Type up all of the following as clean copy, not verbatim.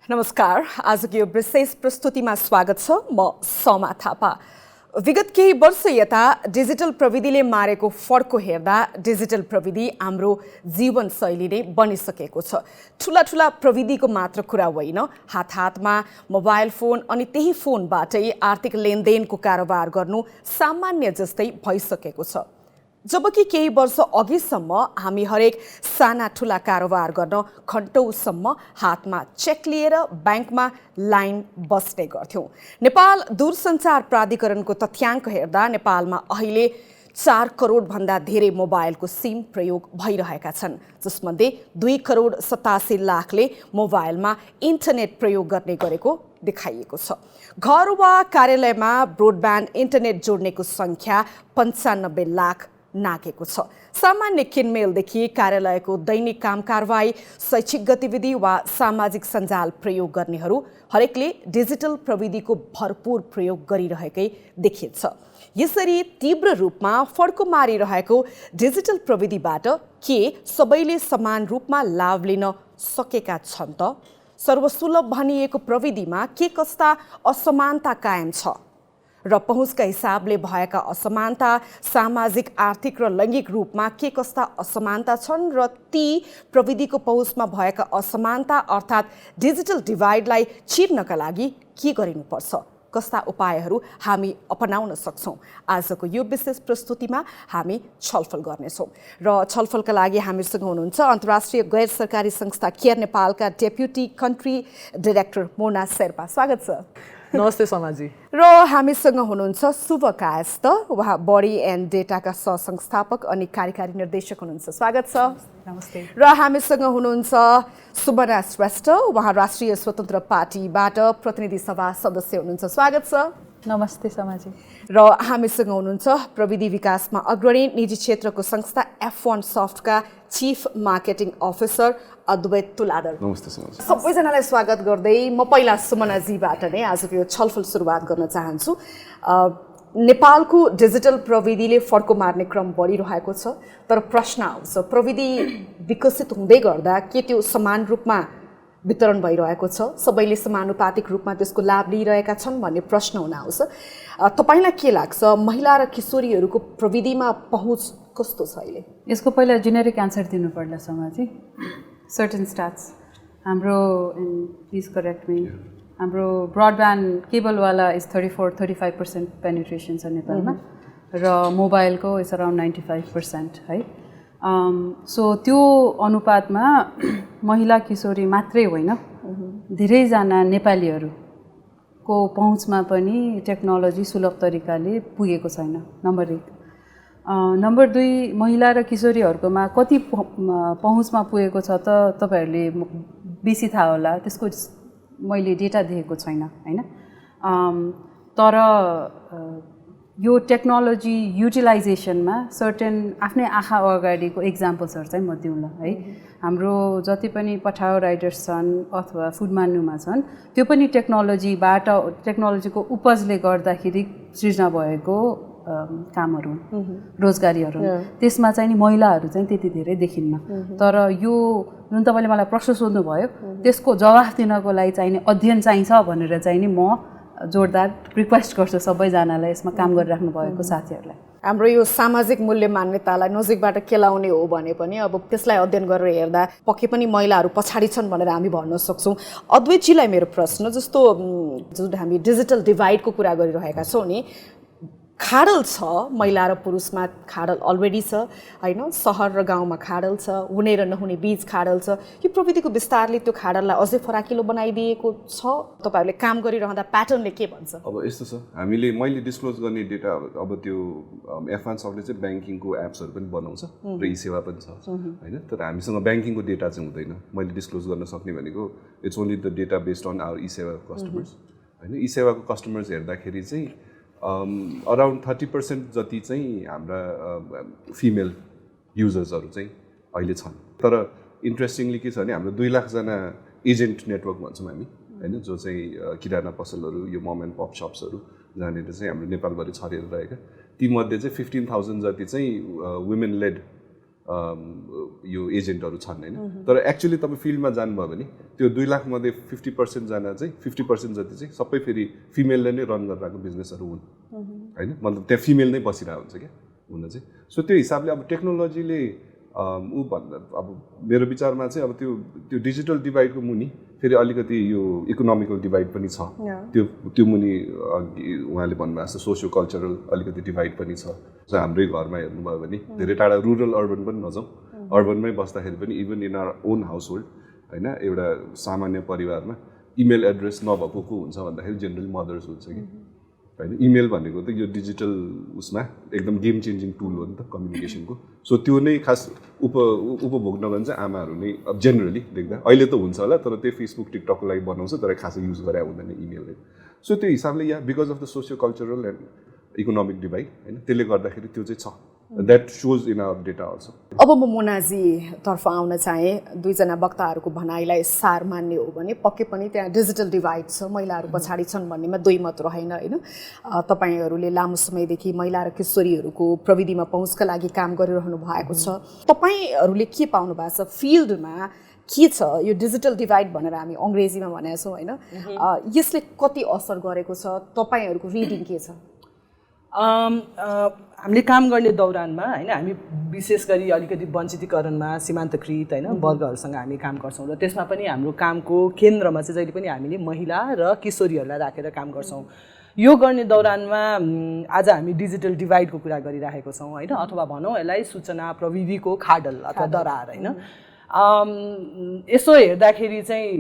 नमस्कार। आजको यो विशेष प्रस्तुतिमा स्वागत छ। म समा थापा। विगत केही वर्ष यता डिजिटल प्रविधिले मारेको फड्को हेर्दा डिजिटल प्रविधि हाम्रो जीवनशैली नै बनिसकेको छ। ठूला प्रविधिको मात्र कुरा होइन, हातमा मोबाइल फोन अनि त्यही फोनबाटै आर्थिक लेनदेनको कारोबार गर्नु सामान्य जस्तै भइसकेको छ। जबकि केही वर्ष अघिसम्म हामी हरेक साना ठुला कारोबार गर्न घण्टौँसम्म हातमा चेक लिएर ब्याङ्कमा लाइन बस्ने गर्थ्यौँ। नेपाल दूरसञ्चार प्राधिकरणको तथ्याङ्क हेर्दा नेपालमा अहिले 4 करोडभन्दा धेरै मोबाइलको सिम प्रयोग भइरहेका छन्, जसमध्ये 2 करोड 87 लाखले मोबाइलमा इन्टरनेट प्रयोग गर्ने गरेको देखाइएको छ। घर वा कार्यालयमा ब्रोडब्यान्ड इन्टरनेट जोड्नेको सङ्ख्या 95 लाख नाकेको छ। सामान्य किनमेलदेखि कार्यालयको दैनिक काम कारवाही, शैक्षिक गतिविधि वा सामाजिक सञ्जाल प्रयोग गर्नेहरू हरेकले डिजिटल प्रविधिको भरपूर प्रयोग गरिरहेकै देखिन्छ। यसरी तीव्र रूपमा फड्को मारिरहेको डिजिटल प्रविधिबाट के सबैले समान रूपमा लाभ लिन सकेका छन् त? सर्वसुलभ भनिएको प्रविधिमा के कस्ता असमानता कायम छ र पहुँचका हिसाबले भएका असमानता, सामाजिक, आर्थिक र लैङ्गिक रूपमा के कस्ता असमानता छन् र ती प्रविधिको पहुँचमा भएका असमानता अर्थात् डिजिटल डिभाइडलाई चिर्नका लागि के गरिनुपर्छ? कस्ता उपायहरू हामी अपनाउन सक्छौँ? आजको यो विशेष प्रस्तुतिमा हामी छलफल गर्नेछौँ र छलफलका लागि हामीसँग हुनुहुन्छ अन्तर्राष्ट्रिय गैर सरकारी संस्था केयर नेपालका डेप्युटी कन्ट्री डाइरेक्टर मोना शेर्पा। स्वागत छ। नमस्ते समाजी। र हामीसँग हुनुहुन्छ शुभ कायस्थ, उहाँ बडी एन्ड डेटाका सहसंस्थापक अनि कार्यकारी निर्देशक हुनुहुन्छ। स्वागत छ। नमस्ते। र हामीसँग हुनुहुन्छ सुमना श्रेष्ठ, उहाँ राष्ट्रिय स्वतन्त्र पार्टीबाट प्रतिनिधि सभा सदस्य हुनुहुन्छ। स्वागत छ। नमस्ते समाजी। र हामीसँग हुनुहुन्छ प्रविधि विकासमा अग्रणी निजी क्षेत्रको संस्था F1 सफ्टका चीफ मार्केटिङ अफिसर अद्वैत तुलाधर। नमस्ते समाजी। सबैजनालाई स्वागत गर्दै म पहिला सुमनाजीबाट नै आजको यो छलफल सुरुवात गर्न चाहन्छु। नेपालको डिजिटल प्रविधिले फड्को मार्ने क्रम बढिरहेको छ, तर प्रश्न आउँछ, प्रविधि विकसित हुँदै गर्दा के त्यो समान रूपमा वितरण भइरहेको छ? सबैले समानुपातिक रूपमा त्यसको लाभ लिइरहेका छन् भन्ने प्रश्न हुन आउँछ। तपाईँलाई के लाग्छ, महिला र किशोरीहरूको प्रविधिमा पहुँच कस्तो छ अहिले? यसको पहिला जेनेरिक एन्सर दिनु पर्ला समाजी। सर्टेन स्ट्याट्स हाम्रो, प्लिज करेक्ट मी, हाम्रो ब्रडब्यान्ड केबलवाला इज 34-35% पेनिट्रेसन छ नेपालमा र मोबाइलको इज अराउन्ड 95% है। सो त्यो अनुपातमा महिला किशोरी मात्रै होइन, धेरैजना नेपालीहरूको पहुँचमा पनि टेक्नोलोजी सुलभ तरिकाले पुगेको छैन, नम्बर 1। नम्बर 2, महिला र किशोरीहरूकोमा कति पहुँचमा पुगेको छ त तपाईँहरूले बेसी थाहा होला, त्यसको मैले डेटा देखेको छैन होइन। तर यो टेक्नोलोजी युटिलाइजेसनमा सर्टेन आफ्नै आँखा अगाडिको इक्जाम्पल्सहरू चाहिँ म दिउँला है। हाम्रो जति पनि पठाओ राइडर्स छन् अथवा फुड मान्नुमा छन्, त्यो पनि टेक्नोलोजीबाट, टेक्नोलोजीको उपजले गर्दाखेरि सृजना भएको कामहरू, रोजगारीहरू। त्यसमा चाहिँ नि महिलाहरू चाहिँ त्यति धेरै देखिन्न। तर यो जुन तपाईँले मलाई प्रश्न सोध्नुभयो, त्यसको जवाफ दिनको लागि चाहिँ नि अध्ययन चाहिन्छ भनेर चाहिँ नि म जोरदार रिक्वेस्ट गर्छु सबैजनालाई, यसमा काम गरिराख्नु भएको साथीहरूलाई। हाम्रो यो सामाजिक मूल्य मान्यतालाई नजिकबाट केलाउने हो भने पनि अब त्यसलाई अध्ययन गरेर हेर्दा पक्कै पनि महिलाहरू पछाडि छन् भनेर हामी भन्न सक्छौँ। अद्वैतजीलाई मेरो प्रश्न, जस्तो जुन हामी डिजिटल डिभाइडको कुरा गरिरहेका छौँ नि, खाडल छ, महिला र पुरुषमा खाडल अलरेडी छ होइन, सहर र गाउँमा खाडल छ, हुने र नहुने बीच खाडल छ। यो प्रविधिको विस्तारले त्यो खाडललाई अझै फराकिलो बनाइदिएको छ? तपाईँहरूले काम गरिरहँदा प्याटर्नले के भन्छ? अब यस्तो छ, मैले डिस्क्लोज गर्ने डेटा अब त्यो F1 सफ्टले चाहिँ ब्याङ्किङको एप्सहरू पनि बनाउँछ र ई-सेवा पनि छ होइन। तर हामीसँग ब्याङ्किङको डेटा चाहिँ हुँदैन। मैले डिस्क्लोज गर्न सक्ने भनेको it's only the data based on our ई-सेवा कस्टमर्स होइन। ई-सेवाको कस्टमर्स हेर्दाखेरि चाहिँ अराउन्ड 30% जति चाहिँ हाम्रा फिमेल युजर्सहरू चाहिँ अहिले छन्। तर इन्ट्रेस्टिङली के छ भने हाम्रो 2 लाखजना एजेन्ट नेटवर्क भन्छौँ हामी होइन, जो चाहिँ किराना पसलहरू, यो मम एन्ड पप सप्सहरू जहाँनिर चाहिँ हाम्रो नेपालभरि छरिएर रहेका, तीमध्ये चाहिँ 15,000 जति चाहिँ वुमेन लेड यो एजेन्टहरू छन् होइन तर एक्चुअली तपाईँ फिल्डमा जानुभयो भने त्यो 2 लाख मध्ये 50% जना चाहिँ 50% जति चाहिँ सबै फेरि फिमेलले नै रन गरिरहेको बिजनेसहरू हुन् होइन मतलब त्यहाँ फिमेल नै बसिरहेको हुन्छ क्या हुन चाहिँ सो त्यो हिसाबले अब टेक्नोलोजीले ऊ भन्दा अब मेरो विचारमा चाहिँ अब त्यो डिजिटल डिभाइडको मुनि फेरि अलिकति यो इकोनोमिकल डिभाइड पनि छ त्यो मुनि उहाँले भन्नुभएको छ सोसियो कल्चरल अलिकति डिभाइड पनि छ हाम्रै घरमा हेर्नुभयो भने धेरै टाढा रुरल अर्बन पनि नजाउँ अर्बनमै बस्दाखेरि पनि even in our own household होइन एउटा सामान्य परिवारमा इमेल एड्रेस नभएको को हुन्छ भन्दाखेरि जेनरली मदर्स हुन्छ कि होइन इमेल भनेको त यो डिजिटल उसमा एकदम गेम चेन्जिङ टुल हो नि त कम्युनिकेसनको सो त्यो नै खास उपभोग्न भने चाहिँ आमाहरू नै अब जेनरली देख्दा अहिले त हुन्छ होला तर त्यो फेसबुक टिकटकको लागि बनाउँछ तर खासै युज गरे हुँदैन इमेलले सो त्यो हिसाबले या because of the socio cultural and economic divide होइन त्यसले गर्दाखेरि त्यो चाहिँ छ that shows in our data also अब म मोनाजीतर्फ आउन चाहे दुईजना वक्ताहरूको भनाइलाई सार मान्ने हो भने पक्कै पनि त्यहाँ डिजिटल डिभाइड छ महिलाहरू पछाडि छन् भन्नेमा दुई मत रहेन होइन तपाईँहरूले लामो समयदेखि महिला र किशोरीहरूको प्रविधिमा पहुँचका लागि काम गरिरहनु भएको छ तपाईँहरूले के पाउनु भएको छ फिल्डमा के छ यो डिजिटल डिभाइड भनेर हामी अङ्ग्रेजीमा भनेका छौँ होइन यसले कति असर गरेको छ तपाईँहरूको रिडिङ के छ हामीले काम गर्ने दौरानमा होइन हामी विशेष गरी अलिकति वञ्चितीकरणमा सीमान्तकृत होइन वर्गहरूसँग हामी काम गर्छौँ र त्यसमा पनि हाम्रो कामको केन्द्रमा चाहिँ जहिले पनि हामीले महिला र किशोरीहरूलाई राखेर काम गर्छौँ यो गर्ने दौरानमा आज हामी डिजिटल डिभाइडको कुरा गरिरहेको छौँ होइन अथवा भनौँ यसलाई सूचना प्रविधिको खाडल अथवा दरार होइन यसो हेर्दाखेरि चाहिँ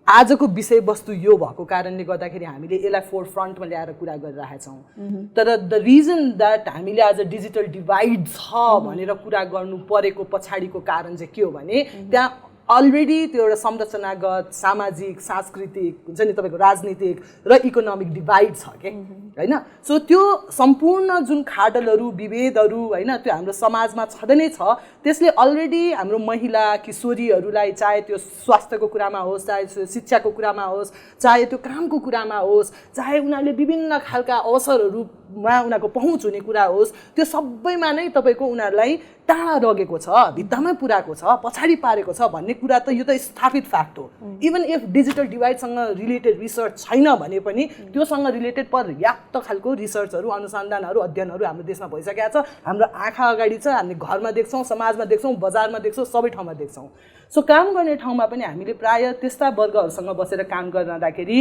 आजको विषयवस्तु यो भएको कारणले गर्दाखेरि हामीले यसलाई फोरफ्रन्टमा ल्याएर कुरा गरिरहेछौँ तर द रिजन द्याट हामीले आज डिजिटल डिभाइड छ भनेर कुरा गर्नु परेको पछाडिको कारण चाहिँ के हो भने त्यहाँ अलरेडी त्यो एउटा संरचनागत सामाजिक सांस्कृतिक हुन्छ नि तपाईँको राजनीतिक र इकोनोमिक डिभाइड छ के होइन सो त्यो सम्पूर्ण जुन खाडलहरू विभेदहरू होइन त्यो हाम्रो समाजमा छँदै नै छ त्यसले अलरेडी हाम्रो महिला किशोरीहरूलाई चाहे त्यो स्वास्थ्यको कुरामा होस् चाहे शिक्षाको कुरामा होस् चाहे त्यो कामको कुरामा होस् चाहे उनीहरूले विभिन्न खालका अवसरहरूमा उनीहरूको पहुँच हुने कुरा होस् त्यो सबैमा नै तपाईँको उनीहरूलाई टाढा लगेको छ भित्तामै पुऱ्याएको छ पछाडि पारेको छ भन्ने कुरा त यो त स्थापित फ्याक्ट हो इभन इफ डिजिटल डिभाइडसँग रिलेटेड रिसर्च छैन भने पनि त्योसँग रिलेटेड पर्याप्त खालको रिसर्चहरू अनुसन्धानहरू अध्ययनहरू हाम्रो देशमा भइसकेका छ हाम्रो आँखा अगाडि छ हामीले घरमा देख्छौँ समाजमा देख्छौँ बजारमा देख्छौँ सबै ठाउँमा देख्छौँ सो काम गर्ने ठाउँमा पनि हामीले प्रायः त्यस्ता वर्गहरूसँग बसेर काम गर्दाखेरि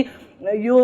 यो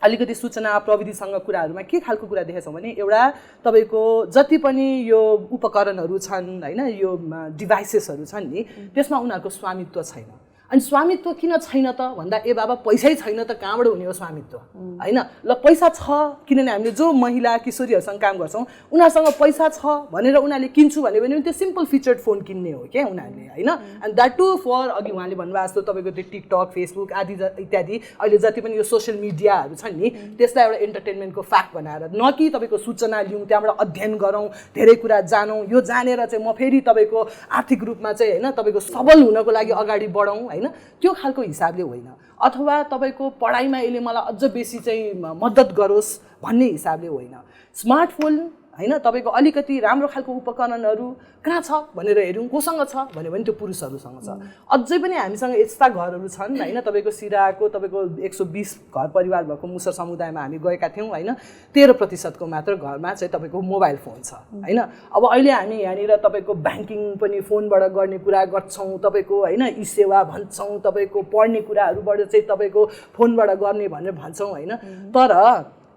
अलिकति सूचना प्रविधिसँग कुराहरूमा के खालको कुरा देखेछौँ भने एउटा तपाईँको जति पनि यो उपकरणहरू छन् होइन यो डिभाइसेसहरू छन् नि त्यसमा उनीहरूको स्वामित्व छैन अनि स्वामित्व किन छैन त भन्दा ए बाबा पैसै छैन त कहाँबाट हुने हो स्वामित्व होइन ल पैसा छ किनभने हामीले जो महिला किशोरीहरूसँग काम गर्छौँ उनीहरूसँग पैसा छ भनेर उनीहरूले किन्छु भन्यो भने त्यो सिम्पल फिचर्ड फोन किन्ने हो क्या उनीहरूले होइन एन्ड द्याट टु फर अघि उहाँले भन्नुभएको जस्तो तपाईँको त्यो टिकटक फेसबुक आदि इत्यादि अहिले जति पनि यो सोसियल मिडियाहरू छन् नि त्यसलाई एउटा इन्टरटेनमेन्टको फ्याक्ट बनाएर न कि तपाईँको सूचना लिउँ त्यहाँबाट अध्ययन गरौँ धेरै कुरा जानौँ यो जानेर चाहिँ म फेरि तपाईँको आर्थिक रूपमा चाहिँ होइन तपाईँको सबल हुनको लागि अगाडि बढौँ होइन त्यो खालको हिसाबले होइन अथवा तपाईँको पढाइमा यसले मलाई अझ बेसी चाहिँ मद्दत गरोस् भन्ने हिसाबले होइन स्मार्टफोन होइन तपाईँको अलिकति राम्रो खालको उपकरणहरू कहाँ छ भनेर हेऱ्यौँ कोसँग छ भन्यो भने त्यो पुरुषहरूसँग छ अझै पनि हामीसँग यस्ता घरहरू छन् होइन तपाईँको सिराको तपाईँको 120 घर परिवार भएको मुसर समुदायमा हामी गएका थियौँ होइन 13% मात्र घरमा चाहिँ तपाईँको मोबाइल फोन छ होइन अब अहिले हामी यहाँनिर तपाईँको ब्याङ्किङ पनि फोनबाट गर्ने कुरा गर्छौँ तपाईँको होइन ई सेवा भन्छौँ तपाईँको पढ्ने कुराहरूबाट चाहिँ तपाईँको फोनबाट गर्ने भनेर भन्छौँ होइन तर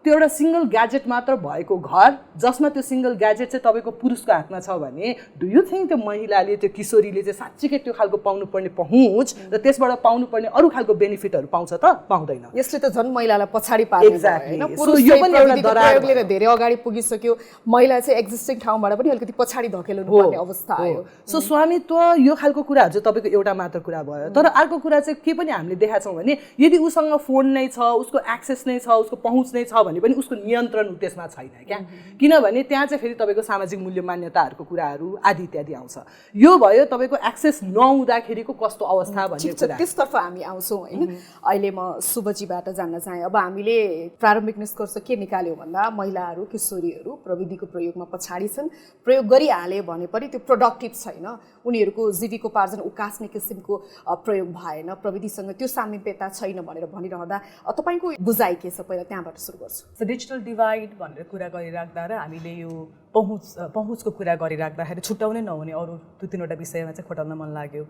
त्यो एउटा सिंगल ग्याजेट मात्र भएको घर जसमा त्यो सिंगल ग्याजेट चाहिँ तपाईँको पुरुषको हातमा छ भने डु यु थिङ्क त्यो महिलाले त्यो किशोरीले चाहिँ साँच्चीकै त्यो खालको पाउनुपर्ने पहुँच र त्यसबाट पाउनुपर्ने अरू खालको बेनिफिटहरू पाउँछ त पाउँदैन यसले त झन् महिलालाई पछाडि पार्छ एक्ज्याक्टली सो यो पनि एउटा दरार लिएर धेरै अगाडि पुगिसक्यो महिला चाहिँ एक्जिस्टिङ ठाउँबाट पनि अलिकति पछाडि धकेल्नु पर्ने अवस्था आयो सो स्वामित्व यो खालको कुराहरू चाहिँ तपाईँको एउटा मात्र कुरा भयो तर अर्को कुरा चाहिँ के पनि हामीले देखाएको छौँ भने यदि उसँग फोन नै छ उसको एक्सेस नै छ उसको पहुँच नै छ भने पनि उसको नियन्त्रण त्यसमा छैन क्या किनभने त्यहाँ चाहिँ फेरि तपाईँको सामाजिक मूल्य मान्यताहरूको कुराहरू आदि इत्यादि आउँछ यो भयो तपाईँको एक्सेस नहुँदाखेरिको कस्तो अवस्था भन्ने कुरा त्यसतर्फ हामी आउँछौँ होइन अहिले म शुभजीबाट जान्न चाहेँ अब हामीले प्रारम्भिक निष्कर्ष के निकाल्यौँ भन्दा महिलाहरू किशोरीहरू प्रविधिको प्रयोगमा पछाडि छन् प्रयोग गरिहाल्यो भने पनि त्यो प्रोडक्टिभ छैन उनीहरूको जीविकोपार्जन उकास्ने किसिमको प्रयोग भएन प्रविधिसँग त्यो सामिप्यता छैन भनेर भनिरहँदा तपाईँको बुझाइ के छ पहिला त्यहाँबाट सुरु गर्छु डिजिटल डिभाइड भनेर कुरा गरिराख्दा र हामीले यो पहुँचको कुरा गरिराख्दाखेरि छुट्याउनै नहुने अरू 2-3वटा विषयमा चाहिँ खोटाल्न मन लाग्यो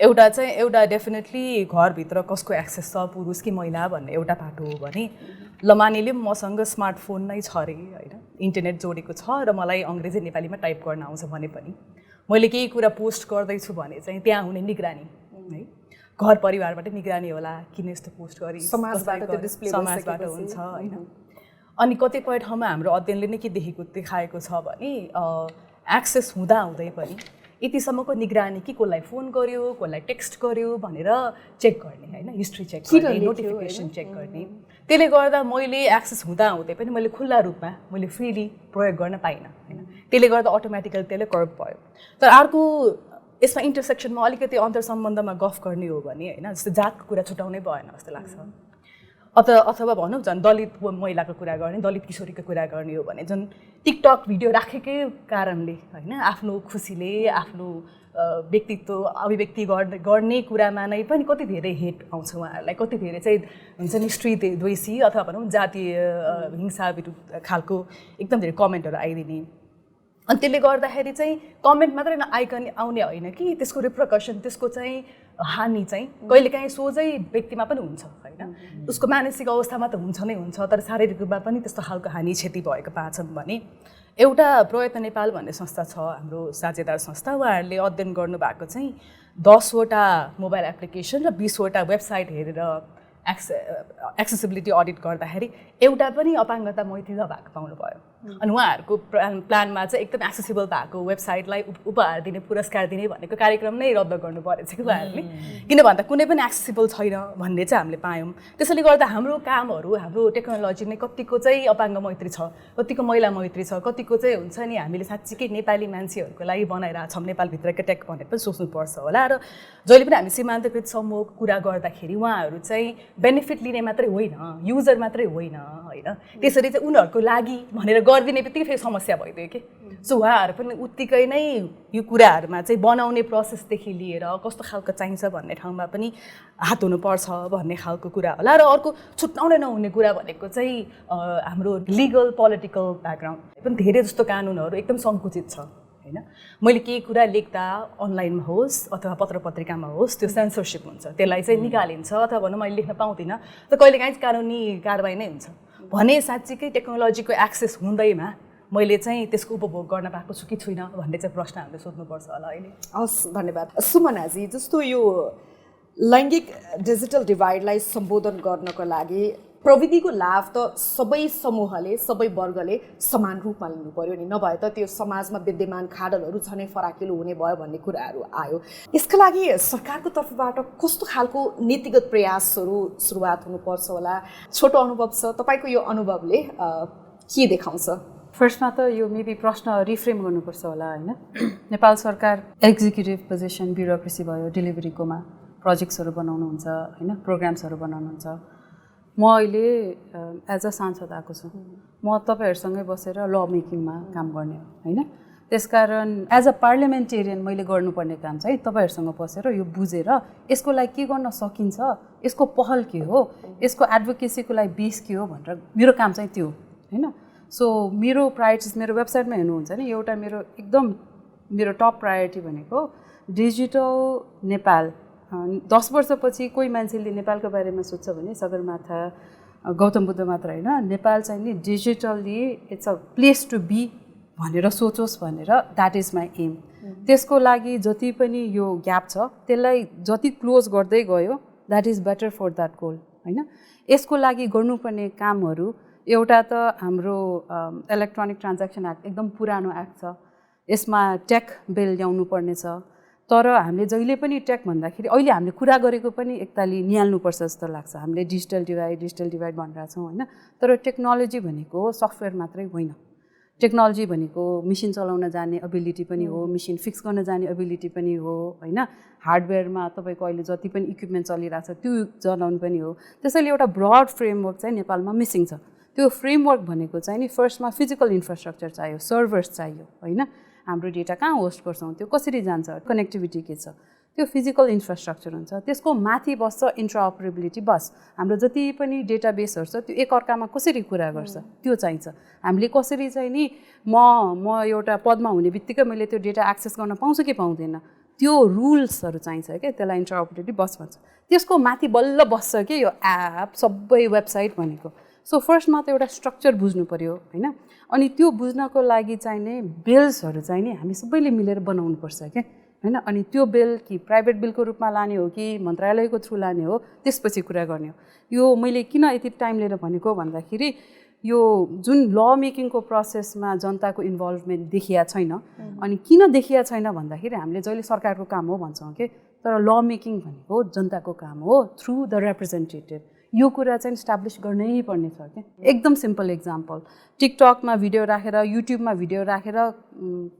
एउटा डेफिनेटली घरभित्र कसको एक्सेस छ पुरुष कि महिला भन्ने एउटा पाटो हो भने लमानीले मसँग स्मार्टफोन नै छ अरे होइन इन्टरनेट जोडेको छ र मलाई अङ्ग्रेजी नेपालीमा टाइप गर्न आउँछ भने पनि मैले केही कुरा पोस्ट गर्दैछु भने चाहिँ त्यहाँ हुने निगरानी है घर परिवारबाट निगरानी होला किन यस्तो पोस्ट गरी समाजबाट हुन्छ होइन अनि कतिपय ठाउँमा हाम्रो अध्ययनले नै के देखाएको छ भने एक्सेस हुँदै पनि यतिसम्मको निगरानी कि कसलाई फोन गर्यो कसलाई टेक्स्ट गर्यो भनेर चेक गर्ने होइन हिस्ट्री चेक गर्ने नोटिफिकेसन चेक गर्ने त्यसले गर्दा मैले एक्सेस हुँदै पनि मैले खुल्ला रूपमा मैले फ्रिली प्रयोग गर्न पाइनँ होइन त्यसले गर्दा अटोमेटिकली त्यसले कर्ब भयो तर अर्को यसमा इन्टरसेक्सनमा अलिकति अन्तर सम्बन्धमा गफ गर्ने हो भने होइन जस्तो जातको कुरा छुटाउनै भएन जस्तो लाग्छ अथवा भनौँ झन् दलित महिलाको कुरा गर्ने दलित किशोरीको कुरा गर्ने हो भने झन् टिकटक भिडियो राखेकै कारणले होइन आफ्नो खुसीले आफ्नो व्यक्तित्व अभिव्यक्ति गर्ने कुरामा नै पनि कति धेरै हेट आउँछ उहाँहरूलाई कति धेरै चाहिँ हुन्छ नि स्त्री द्वेषी अथवा भनौँ जातीय हिंसा विरुद्ध खालको एकदम धेरै कमेन्टहरू आइदिने अनि त्यसले गर्दाखेरि चाहिँ कमेन्ट मात्रै आइकन आउने होइन कि त्यसको रिप्रिकसन त्यसको चाहिँ हानि चाहिँ कहिलेकाहीँ सोझै व्यक्तिमा पनि हुन्छ होइन उसको मानसिक अवस्थामा त हुन्छ नै हुन्छ तर शारीरिक रूपमा पनि त्यस्तो खालको हानि क्षति भएको पाछौँ भने एउटा प्रयत्न नेपाल भन्ने संस्था छ हाम्रो साझेदार संस्था उहाँहरूले अध्ययन गर्नुभएको चाहिँ 10वटा मोबाइल एप्लिकेसन र 20वटा वेबसाइट हेरेर एक्सेसिबिलिटी अडिट गर्दाखेरि एउटा पनि अपाङ्गता मैत्री नभएको पाउनु भयो अनि उहाँहरूको प्लानमा चाहिँ एकदम एक्सेसिबल भएको वेबसाइटलाई उपहार दिने पुरस्कार दिने भनेको कार्यक्रम नै रद्द गर्नु परेछ कि उहाँहरूले किन भन्दा कुनै पनि एक्सेसिबल छैन भन्ने चाहिँ हामीले पायौँ त्यसैले गर्दा हाम्रो कामहरू हाम्रो टेक्नोलोजी नै कतिको चाहिँ अपाङ्ग मैत्री छ कतिको महिला मैत्री छ कतिको चाहिँ हुन्छ नि हामीले साँच्चीकै नेपाली मान्छेहरूको लागि बनाइरहेको छौँ नेपालभित्रको टेक भनेर पनि सोच्नुपर्छ होला र जहिले पनि हामी सीमान्तकृत समूहको कुरा गर्दाखेरि उहाँहरू चाहिँ बेनिफिट लिने मात्रै होइन युजर मात्रै होइन होइन त्यसरी चाहिँ उनीहरूको लागि भनेर गरिदिने बित्तिकै फेरि समस्या भइदियो कि सो उहाँहरू पनि उत्तिकै नै यो कुराहरूमा चाहिँ बनाउने प्रोसेसदेखि लिएर कस्तो खालको चाहिन्छ भन्ने ठाउँमा पनि हात हुनुपर्छ भन्ने खालको कुरा होला र अर्को छुट्याउनै नहुने कुरा भनेको चाहिँ हाम्रो लिगल पोलिटिकल ब्याकग्राउन्ड पनि धेरै जस्तो कानुनहरू एकदम सङ्कुचित छ होइन मैले केही कुरा लेख्दा अनलाइनमा होस् अथवा पत्र पत्रिकामा होस् त्यो सेन्सरसिप हुन्छ त्यसलाई चाहिँ निकालिन्छ अथवा भनौँ मैले लेख्न पाउँदिनँ त कहिलेकाहीँ कानुनी कारबाही नै हुन्छ भने साँच्चीकै टेक्नोलोजीको एक्सेस हुँदैमा मैले चाहिँ त्यसको उपभोग गर्न पाएको छु कि छुइनँ भन्ने चाहिँ प्रश्न हामीले सोध्नुपर्छ होला अहिले हस् धन्यवाद सुमनाजी जस्तो यो लैङ्गिक डिजिटल डिभाइडलाई सम्बोधन गर्नको लागि प्रविधिको लाभ त सबै समूहले सबै वर्गले समान रूपमा लिनु पर्यो नि नभए त त्यो समाजमा विद्यमान खाडलहरू झनै फराकिलो हुने भयो भन्ने कुराहरू आयो यसका लागि सरकारको तर्फबाट कस्तो खालको नीतिगत प्रयासहरू सुरुवात हुनुपर्छ होला छोटो अनुभव छ तपाईँको यो अनुभवले के देखाउँछ फर्स्टमा त यो मेबी प्रश्न रिफ्रेम गर्नुपर्छ होला होइन नेपाल सरकार एक्जिक्युटिभ पोजिसन ब्युरोक्रेसी भयो डेलिभरीकोमा प्रोजेक्ट्सहरू बनाउनुहुन्छ होइन प्रोग्राम्सहरू बनाउनुहुन्छ म अहिले एज अ सांसद आएको छु म तपाईँहरूसँगै बसेर ल मेकिङमा काम गर्ने होइन त्यसकारण एज अ पार्लियामेन्टेरियन मैले गर्नुपर्ने काम चाहिँ तपाईँहरूसँग बसेर यो बुझेर यसको लागि के गर्न सकिन्छ यसको पहल के हो यसको एडभोकेसीको लागि बेस के हो भनेर मेरो काम चाहिँ त्यो होइन सो मेरो प्रायोरिटिज मेरो वेबसाइटमा हेर्नुहुन्छ नि एउटा मेरो एकदम मेरो टप प्रायोरिटी भनेको डिजिटल नेपाल 10 वर्षपछि कोही मान्छेले नेपालको बारेमा सोध्छ भने सगरमाथा गौतम बुद्ध मात्र होइन नेपाल चाहिँ नि digitally it's a place to be भनेर सोचोस् भनेर द्याट इज माई एम त्यसको लागि जति पनि यो ग्याप छ त्यसलाई जति क्लोज गर्दै गयो that is better for that goal होइन यसको लागि गर्नुपर्ने कामहरू एउटा त हाम्रो इलेक्ट्रोनिक ट्रान्ज्याक्सन एक्ट एकदम पुरानो एक्ट छ यसमा टेक बिल ल्याउनु पर्ने छ तर हामीले जहिले पनि टेक भन्दाखेरि अहिले हामीले कुरा गरेको पनि एकताली निहाल्नुपर्छ जस्तो लाग्छ। हामीले डिजिटल डिभाइड भनिरहेको छौँ होइन, तर टेक्नोलोजी भनेको सफ्टवेयर मात्रै होइन। टेक्नोलोजी भनेको मेसिन चलाउन जाने एबिलिटी पनि हो, मेसिन फिक्स गर्न जाने एबिलिटी पनि हो होइन, हार्डवेयरमा तपाईँको अहिले जति पनि इक्विपमेन्ट चलिरहेको छ त्यो चलाउनु पनि हो। त्यसैले एउटा ब्रड फ्रेमवर्क चाहिँ नेपालमा मिसिङ छ। त्यो फ्रेमवर्क भनेको चाहिँ नि फर्स्टमा फिजिकल इन्फ्रास्ट्रक्चर चाहियो, सर्भर्स चाहियो होइन, हाम्रो डेटा कहाँ होस्ट गर्छौँ, त्यो कसरी जान्छ, कनेक्टिभिटी के छ, त्यो फिजिकल इन्फ्रास्ट्रक्चर हुन्छ। त्यसको माथि बस्छ इन्ट्राअपरेबिलिटी, बस हाम्रो जति पनि डेटाबेसहरू छ त्यो एकअर्कामा कसरी कुरा गर्छ त्यो चाहिन्छ। हामीले कसरी चाहिँ नि म एउटा पदमा हुने बित्तिकै मैले त्यो डेटा एक्सेस गर्न पाउँछु कि पाउँदैन, त्यो रुल्सहरू चाहिन्छ क्या, त्यसलाई इन्ट्राअपरेबिलिटी बस भन्छ। त्यसको माथि बल्ल बस्छ कि यो एप सबै वेबसाइट भनेको। सो फर्स्टमा त एउटा स्ट्रक्चर बुझ्नु पऱ्यो होइन, अनि त्यो बुझ्नको लागि चाहिने बिल्सहरू चाहिँ नि हामी सबैले मिलेर बनाउनुपर्छ क्या होइन। अनि त्यो बिल कि प्राइभेट बिलको रूपमा लाने हो कि मन्त्रालयको थ्रु लाने हो त्यसपछि कुरा गर्ने हो। यो मैले किन यति टाइम लिएर भनेको भन्दाखेरि यो जुन ल मेकिङको प्रोसेसमा जनताको इन्भल्भमेन्ट देखिया छैन। अनि किन देखिया छैन भन्दाखेरि हामीले जहिले सरकारको काम हो भन्छौँ कि, तर ल मेकिङ भनेको जनताको काम हो थ्रु द रिप्रेजेन्टेटिभ। यो कुरा चाहिँ इस्टाब्लिस गर्नै पर्ने छ क्या। एकदम सिम्पल एक्जाम्पल, टिकटकमा भिडियो राखेर युट्युबमा भिडियो राखेर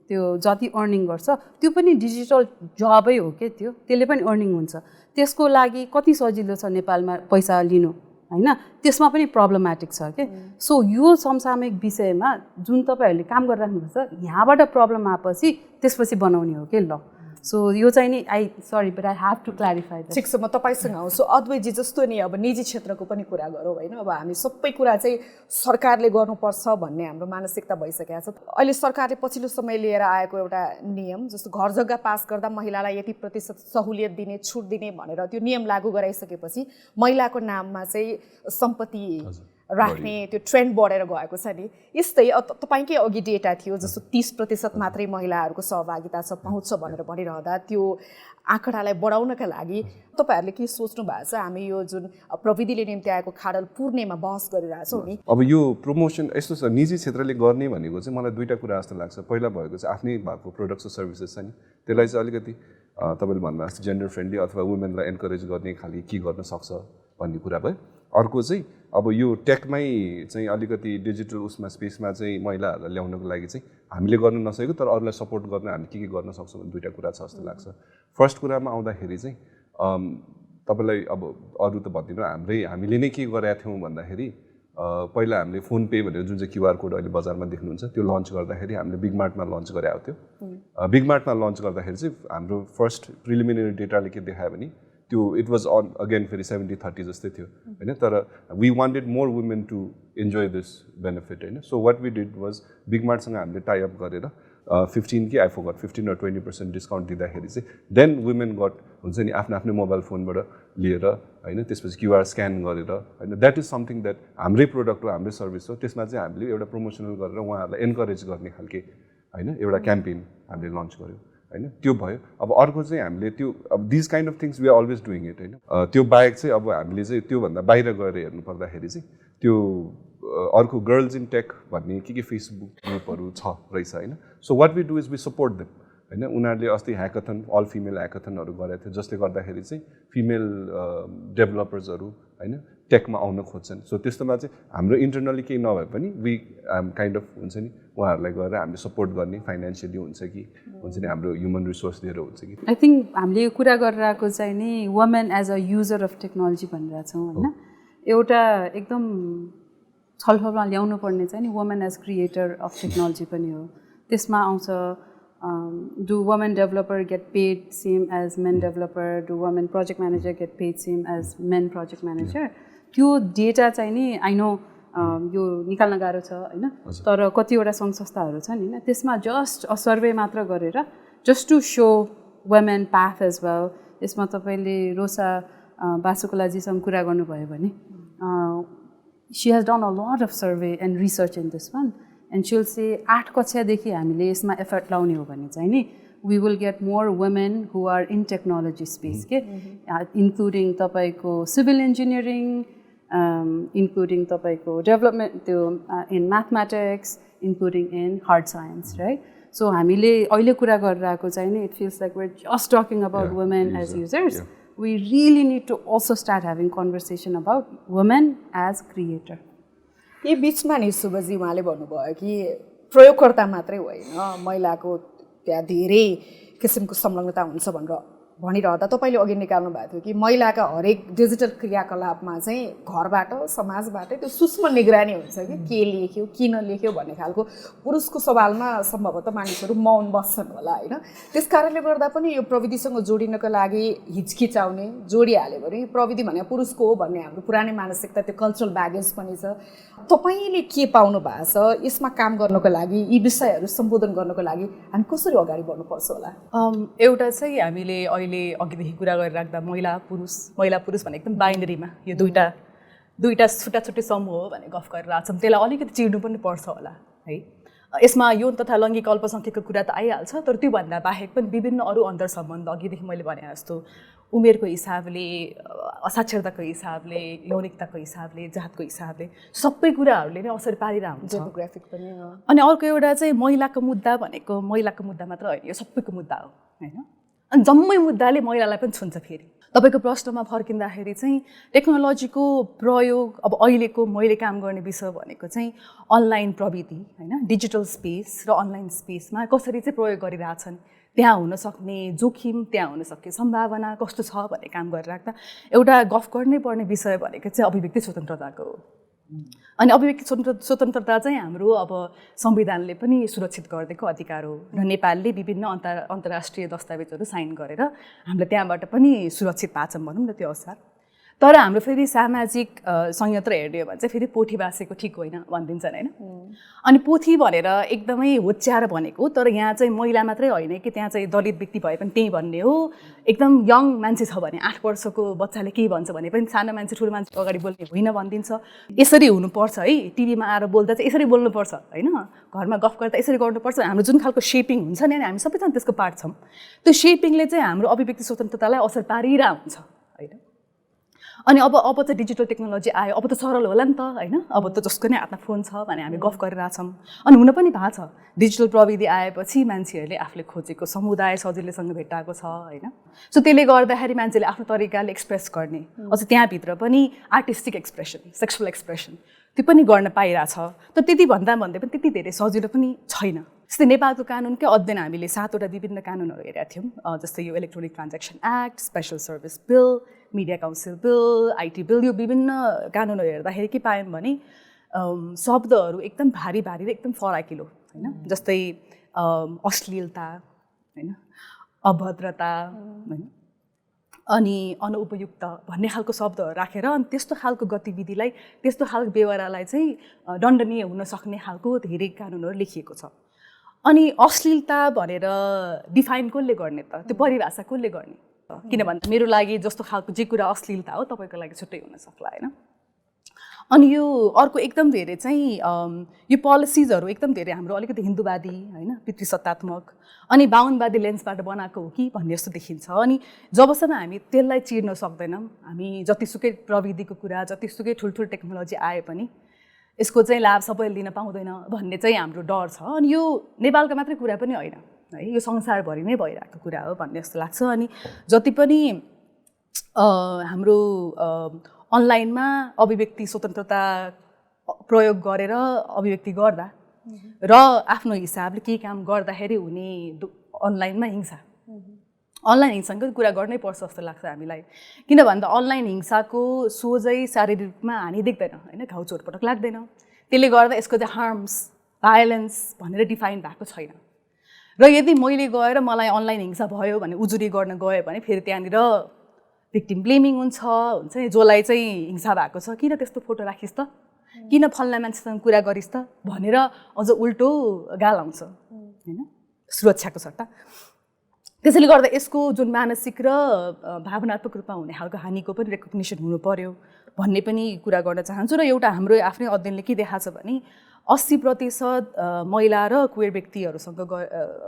त्यो जति अर्निङ गर्छ त्यो पनि डिजिटल जबै हो क्या, त्यसले पनि अर्निङ हुन्छ। त्यसको लागि कति सजिलो छ नेपालमा पैसा लिनु होइन, त्यसमा पनि प्रब्लमेटिक छ क्या। सो यो समसामयिक विषयमा जुन तपाईँहरूले काम गरिराख्नुपर्छ, यहाँबाट प्रब्लम आएपछि त्यसपछि बनाउने हो कि ल। सो यो चाहिँ नि sorry but I have to clarify. ठिक छ, म तपाईँसँग आउँछु। अद्वैतजी जस्तो नि अब निजी क्षेत्रको पनि कुरा गरौँ होइन, अब हामी सबै कुरा चाहिँ सरकारले गर्नुपर्छ भन्ने हाम्रो मानसिकता भइसकेको छ। अहिले सरकारले पछिल्लो समय लिएर आएको एउटा नियम जस्तो घर जग्गा पास गर्दा महिलालाई यति प्रतिशत सहुलियत दिने, छुट दिने भनेर त्यो नियम लागू गराइसकेपछि महिलाको नाममा चाहिँ सम्पत्ति राख्ने त्यो ट्रेन्ड बढेर गएको छ नि। यस्तै तपाईँकै अघि डेटा थियो जस्तो 30% मात्रै महिलाहरूको सहभागिता छ, पहुँच छ भनेर भनिरहँदा त्यो आँकडालाई बढाउनका लागि तपाईँहरूले के सोच्नु भएको छ? हामी यो जुन प्रविधिले निम्ति आएको खाडल पूर्णेमा बहस गरिरहेछौँ नि। अब यो प्रमोसन यस्तो छ, निजी क्षेत्रले गर्ने भनेको चाहिँ मलाई दुईवटा कुरा जस्तो लाग्छ। पहिला भएको चाहिँ आफ्नै भएको प्रोडक्ट्स र सर्भिसेस छ नि, त्यसलाई चाहिँ अलिकति तपाईँले भन्नुभएको जस्तो जेन्डर फ्रेन्डली अथवा वुमेनलाई एन्करेज गर्ने खालि के गर्न सक्छ भन्ने कुरा भयो। अर्को चाहिँ अब यो टेकमै चाहिँ अलिकति डिजिटल उसमा स्पेसमा चाहिँ महिलाहरूलाई ल्याउनको लागि चाहिँ हामीले गर्न नसकेको तर अरूलाई सपोर्ट गर्न हामी के गर्न सक्छौँ भने दुईवटा कुरा छ जस्तो लाग्छ। फर्स्ट कुरामा आउँदाखेरि चाहिँ तपाईँलाई अब अरू त भन्दिनँ, हामीले नै के गरेका थियौँ भन्दाखेरि पहिला हामीले फोन पे भनेर जुन चाहिँ क्युआर कोड अहिले बजारमा देख्नुहुन्छ त्यो लन्च गर्दाखेरि हामीले बिग मार्टमा लन्च गरेको थियो। बिग मार्टमा लन्च गर्दाखेरि चाहिँ हाम्रो फर्स्ट प्रिलिमिनरी डेटाले के देखायो भने त्यो इट वाज अन अगेन फेरि 70-30 जस्तै थियो होइन, तर we wanted more women to enjoy this benefit होइन। So what we did was big मार्टसँग हामीले टाइअप गरेर 15 कि आई फरगट 15 or 20% डिस्काउन्ट दिँदाखेरि चाहिँ देन वुमेन गट हुन्छ नि आफ्नो मोबाइल फोनबाट लिएर होइन, त्यसपछि क्युआर स्क्यान गरेर होइन, द्याट इज समथिङ द्याट हाम्रै प्रोडक्ट हो, हाम्रै सर्भिस हो, त्यसमा चाहिँ हामीले एउटा प्रमोसनल गरेर उहाँहरूलाई एन्करेज गर्ने खालके होइन एउटा क्याम्पेन हामीले लन्च गऱ्यौँ होइन, त्यो भयो। अब अर्को चाहिँ हामीले त्यो अब this kind of things we are always doing it होइन। त्यो बाहेक चाहिँ अब हामीले चाहिँ त्योभन्दा बाहिर गएर हेर्नु पर्दाखेरि चाहिँ त्यो अर्को गर्ल्स इन टेक भन्ने के फेसबुक ग्रुपहरू छ रहेछ होइन। So what we do is we support them होइन। उनीहरूले अस्ति ह्याकाथन अल फिमेल ह्याकाथनहरू गरेको थियो जसले गर्दाखेरि चाहिँ फिमेल डेभलपर्सहरू होइन टेकमा आउन खोज्छन्। सो त्यस्तोमा चाहिँ हाम्रो इन्टरनली केही नभए पनि वी काइन्ड अफ हुन्छ नि उहाँहरूलाई गएर हामीले सपोर्ट गर्ने फाइनेन्सियली हुन्छ कि हुन्छ नि हाम्रो ह्युमन रिसोर्स दिएर हुन्छ कि। आई थिङ्क हामीले यो कुरा गरिरहेको चाहिँ नि women as a user of technology भनिरहेछौँ होइन। एउटा एकदम छलफलमा ल्याउनु पर्ने चाहिँ नि women as creator of technology पनि हो। त्यसमा आउँछ do women developer get paid same as men developer, do women project manager get paid same as men project manager. त्यो डेटा चाहिँ नि आई नो यो निकाल्न गाह्रो छ होइन, तर कतिवटा सङ्घ संस्थाहरू छन् होइन त्यसमा जस्ट सर्वे मात्र गरेर just to so women path as well. यसमा तपाईँले रोसा बासुकोलाजीसँग कुरा गर्नुभयो भने she has done a lot of survey and research in this one and she will say 8 कक्षादेखि हामीले यसमा एफर्ट लाउने हो भने चाहिँ नि we will get more women who are in technology space including तपाईँको civil engineering, including तपाईँको development in mathematics, including in hard science, right? So हामीले अहिले कुरा गरिरहेको चाहिँ नि it feels like we're just talking about women as users we really need to also start having conversation about women as creator. यही बिचमा नि सुब्बाजी उहाँले भन्नुभयो कि प्रयोगकर्ता मात्रै होइन महिलाको त्यहाँ धेरै किसिमको संलग्नता हुन्छ भनेर भनिरहँदा तपाईँले अघि निकाल्नु भएको थियो कि महिलाका हरेक डिजिटल क्रियाकलापमा चाहिँ घरबाट समाजबाटै त्यो सूक्ष्म निगरानी हुन्छ कि के लेख्यो किन लेख्यो भन्ने खालको पुरुषको सवालमा सम्भवतः मानिसहरू मौन बस्छन् होला होइन। त्यस कारणले गर्दा पनि यो प्रविधिसँग जोडिनको लागि हिचकिचाउने जोडिहाल्यो भने प्रविधि भने पुरुषको हो भन्ने हाम्रो पुरानै मानसिकता त्यो कल्चरल ब्यागेज पनि छ। तपाईँले के पाउनु भएको छ यसमा काम गर्नको लागि यी विषयहरू सम्बोधन गर्नको लागि हामी कसरी अगाडि बढ्नुपर्छ होला? एउटा चाहिँ हामीले अहिले अघिदेखि कुरा गरिराख्दा महिला पुरुष भने एकदम बाइनरीमा यो दुईटा छुट्टा छुट्टै समूह हो भने गफ गरिरहेको छौँ, त्यसलाई अलिकति चिर्नु पनि पर्छ होला है। यसमा यौन तथा लैङ्गिक अल्पसङ्ख्यकको कुरा त आइहाल्छ, तर त्योभन्दा बाहेक पनि विभिन्न अरू अन्तर्सम्बन्ध अघिदेखि मैले भने जस्तो उमेरको हिसाबले, असाक्षरताको हिसाबले, यौनिकताको हिसाबले, जातको हिसाबले सबै कुराहरूले नै असर पारिरहेको हुन्छ। डेमोग्राफिक पनि। अनि अर्को एउटा चाहिँ महिलाको मुद्दा भनेको महिलाको मुद्दा मात्र होइन, यो सबैको मुद्दा हो होइन। अनि जम्मै मुद्दाले महिलालाई पनि छुन्छ। फेरि तपाईँको प्रश्नमा फर्किँदाखेरि चाहिँ टेक्नोलोजीको प्रयोग अब अहिलेको मैले काम गर्ने विषय भनेको चाहिँ अनलाइन प्रविधि होइन, डिजिटल स्पेस र अनलाइन स्पेसमा कसरी चाहिँ प्रयोग गरिरहेछन्, त्यहाँ हुनसक्ने जोखिम, त्यहाँ हुनसक्ने सम्भावना कस्तो छ भन्ने काम गरिराख्दा एउटा गफ गर्नै पर्ने विषय भनेको चाहिँ अभिव्यक्ति स्वतन्त्रताको हो। अनि अभिव्यक्ति स्वतन्त्रता चाहिँ हाम्रो अब संविधानले पनि सुरक्षित गरिदिएको अधिकार हो र नेपालले विभिन्न अन्तर्राष्ट्रिय दस्तावेजहरू साइन गरेर हामीले त्यहाँबाट पनि सुरक्षित पाछौँ भनौँ न त्यो अवसर। तर हाम्रो फेरि सामाजिक संयन्त्र हेर्ने हो भने चाहिँ फेरि पोथी बासेको ठिक होइन भनिदिन्छन् होइन। अनि पोथी भनेर एकदमै होच्याएर भनेको, तर यहाँ चाहिँ महिला मात्रै होइन कि त्यहाँ चाहिँ दलित व्यक्ति भए पनि त्यही भन्ने हो। एकदम यङ मान्छे छ भने 8 वर्षको बच्चाले के भन्छ भने पनि सानो मान्छे ठुलो मान्छे अगाडि बोल्ने होइन भनिदिन्छ। यसरी हुनुपर्छ है, टिभीमा आएर बोल्दा चाहिँ यसरी बोल्नुपर्छ होइन, घरमा गफ गर्दा यसरी गर्नुपर्छ। हाम्रो जुन खालको सेपिङ हुन्छ नि हामी सबैजना त्यसको पार्ट छौँ। त्यो सेपिङले चाहिँ हाम्रो अभिव्यक्ति स्वतन्त्रतालाई असर पारिरहेको हुन्छ होइन। अनि अब चाहिँ डिजिटल टेक्नोलोजी आयो, अब त सरल होला नि त होइन, अब त जसको नै हातमा फोन छ भने हामी गफ गरिरहेछौँ। अनि हुन पनि भएको छ, डिजिटल प्रविधि आएपछि मान्छेहरूले आफूले खोजेको समुदाय सजिलैसँग भेटाएको छ होइन। सो त्यसले गर्दाखेरि मान्छेले आफ्नो तरिकाले एक्सप्रेस गर्ने, अझ त्यहाँभित्र पनि आर्टिस्टिक एक्सप्रेसन, सेक्सुअल एक्सप्रेसन त्यो पनि गर्न पाइरहेछ। तर त्यति भन्दा भन्दै पनि त्यति धेरै सजिलो पनि छैन। जस्तै नेपालको कानुनकै अध्ययन हामीले 7वटा विभिन्न कानुनहरू हेरेका थियौँ, जस्तै यो electronic transaction act, special service bill, media council bill, IT bill, यो विभिन्न कानुनहरू हेर्दाखेरि के पायौँ भने शब्दहरू एकदम भारी र एकदम फराकिलो होइन। जस्तै अश्लीलता होइन, अभद्रता होइन, अनि अनुपयुक्त भन्ने खालको शब्दहरू राखेर अनि त्यस्तो खालको गतिविधिलाई, त्यस्तो खालको बेहोरालाई चाहिँ दण्डनीय हुन सक्ने खालको धेरै कानुनहरू लेखिएको छ। अनि अश्लीलता भनेर डिफाइन कसले गर्ने त, त्यो परिभाषा कसले गर्ने? किन भन्दा मेरो लागि जस्तो खालको जे कुरा अश्लीलता हो तपाईँको लागि छुट्टै हुन सक्ला होइन। अनि यो अर्को एकदम धेरै चाहिँ यो पोलिसिजहरू एकदम धेरै हाम्रो अलिकति हिन्दूवादी होइन, पितृसत्तात्मक अनि बाहुनवादी लेन्सबाट बनाएको हो कि भन्ने जस्तो देखिन्छ। अनि जबसम्म हामी त्यसलाई चिर्न सक्दैनौँ, हामी जतिसुकै प्रविधिको कुरा, जतिसुकै ठुल्ठुलो टेक्नोलोजी आए पनि यसको चाहिँ लाभ सबैले लिन पाउँदैन भन्ने चाहिँ हाम्रो डर छ। अनि यो नेपालको मात्रै कुरा पनि होइन है, यो संसारभरि नै भइरहेको कुरा हो भन्ने जस्तो लाग्छ। अनि जति पनि हाम्रो अनलाइनमा अभिव्यक्ति स्वतन्त्रता प्रयोग गरेर अभिव्यक्ति गर्दा र आफ्नो हिसाबले केही काम गर्दाखेरि हुने अनलाइनमा हिंसा, अनलाइन हिंसाको कुरा गर्नै पर्छ जस्तो लाग्छ हामीलाई। किन भन्दा अनलाइन हिंसाको सोझै शारीरिक रूपमा हानि देख्दैन होइन, घाउ चोटपटक लाग्दैन। त्यसले गर्दा यसको चाहिँ हार्म्स, भायोलेन्स भनेर डिफाइन भएको छैन। र यदि मैले गएर मलाई अनलाइन हिंसा भयो भने उजुरी गर्न गयो भने फेरि त्यहाँनिर भिक्टिम ब्लेमिङ हुन्छ जसलाई चाहिँ हिंसा भएको छ, किन त्यस्तो फोटो राखिस् त, किन फल्ना मान्छेसँग कुरा गरिस् त भनेर अझ उल्टो गाल आउँछ होइन, सुरक्षाको सट्टा। त्यसैले गर्दा यसको जुन मानसिक र भावनात्मक रूपमा हुने खालको हानिको पनि रेकग्निसन हुनु पर्यो भन्ने पनि कुरा गर्न चाहन्छु। र एउटा हाम्रो आफ्नै अध्ययनले के देखाएको छ भने 80% महिला र क्वेयर व्यक्तिहरूसँग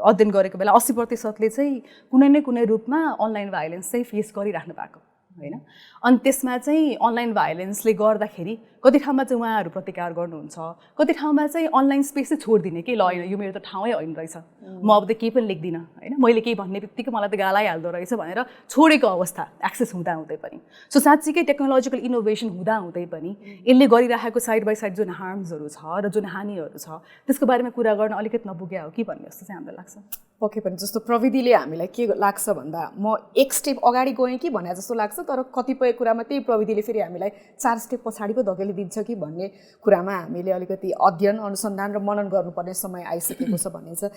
अध्ययन गरेको बेला 80%ले चाहिँ कुनै न कुनै रूपमा अनलाइन भाइलेन्स चाहिँ फेस गरिराख्नु भएको होइन अनि त्यसमा चाहिँ अनलाइन भायोलेन्सले गर्दाखेरि कति ठाउँमा चाहिँ उहाँहरू प्रतिकार गर्नुहुन्छ कति ठाउँमा चाहिँ अनलाइन स्पेस चाहिँ छोडिदिने केही ल होइन यो मेरो त ठाउँै होइन रहेछ म अब त केही पनि लेख्दिनँ होइन मैले केही भन्ने बित्तिकै मलाई त गालाइहाल्दो रहेछ भनेर छोडेको अवस्था एक्सेस हुँदै पनि सो साँच्चीकै टेक्नोलोजिकल इनोभेसन हुँदै पनि यसले गरिरहेको साइड बाई साइड जुन हार्म्सहरू छ र जुन हानिहरू छ त्यसको बारेमा कुरा गर्न अलिकति नपुग्या हो कि भन्ने जस्तो चाहिँ हामीलाई लाग्छ पक्कै पनि जस्तो प्रविधिले हामीलाई के लाग्छ भन्दा म एक स्टेप अगाडि गएँ कि भने जस्तो लाग्छ तर कतिपय कुरामा त्यही प्रविधिले फेरि हामीलाई 4 स्टेप पछाडि पो धकेलिदिन्छ कि भन्ने कुरामा हामीले अलिकति अध्ययन अनुसन्धान र मनन गर्नुपर्ने समय आइसकेको छ भन्ने छ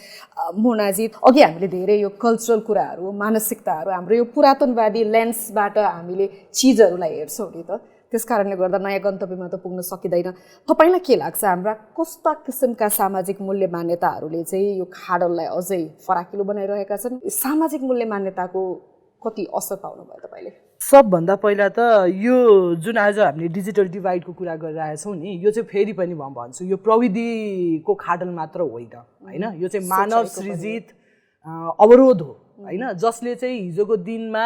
मोनाजी अघि हामीले धेरै यो कल्चरल कुराहरू मानसिकताहरू हाम्रो यो पुरातनवादी लेन्सबाट हामीले चिजहरूलाई हेर्छौँ नि त त्यस कारणले गर्दा नयाँ गन्तव्यमा त पुग्न सकिँदैन तपाईँलाई के लाग्छ हाम्रा कस्ता किसिमका सामाजिक मूल्य मान्यताहरूले चाहिँ यो खाडललाई अझै फराकिलो बनाइरहेका छन् सामाजिक मूल्य मान्यताको कति असर पाउनु भयो तपाईँले सबभन्दा पहिला त यो जुन आज हामीले डिजिटल डिभाइडको कुरा गरिरहेछौँ नि यो चाहिँ फेरि पनि म भन्छु यो प्रविधिको खाडल मात्र होइन होइन यो चाहिँ मानव सृजित अवरोध हो होइन जसले चाहिँ हिजोको दिनमा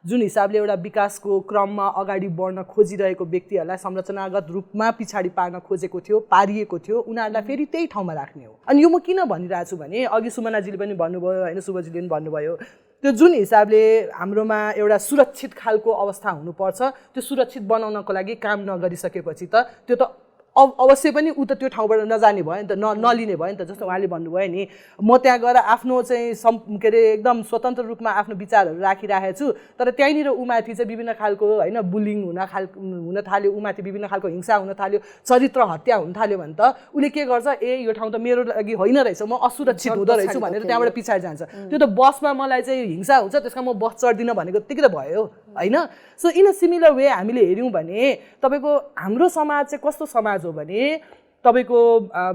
जुन हिसाबले एउटा विकासको क्रममा अगाडि बढ्न खोजिरहेको व्यक्तिहरूलाई संरचनागत रूपमा पछाडि पार्न खोजेको थियो पारिएको थियो उनीहरूलाई फेरि त्यही ठाउँमा राख्ने हो अनि यो म किन भनिरहेको छु भने अघि सुमनाजीले पनि भन्नुभयो होइन शुभजीले पनि भन्नुभयो त्यो जुन हिसाबले हाम्रोमा एउटा सुरक्षित खालको अवस्था हुनुपर्छ त्यो सुरक्षित बनाउनको लागि काम नगरिसकेपछि त त्यो त अवश्य पनि ऊ त त्यो ठाउँबाट नजाने भयो नि त नलिने भयो नि त जस्तो उहाँले भन्नुभयो नि म त्यहाँ गएर आफ्नो चाहिँ के अरे एकदम स्वतन्त्र रूपमा आफ्नो विचारहरू राखिरहेको छु तर त्यहीँनिर उमाथि चाहिँ विभिन्न खालको होइन बुलिङ हुन थाल्यो उमाथि विभिन्न खालको हिंसा हुन थाल्यो चरित्र हत्या हुन थाल्यो भने त उसले के गर्छ यो ठाउँ त मेरो लागि होइन रहेछ म असुरक्षित हुँदो रहेछु भनेर त्यहाँबाट पछाडि जान्छ त्यो त बसमा मलाई चाहिँ हिंसा हुन्छ त्यसमा म बस चढ्दिनँ भनेको त्यतिकै त भयो होइन so in a similar way हामीले हेऱ्यौँ भने तपाईँको हाम्रो समाज चाहिँ कस्तो समाज हो भने तपाईको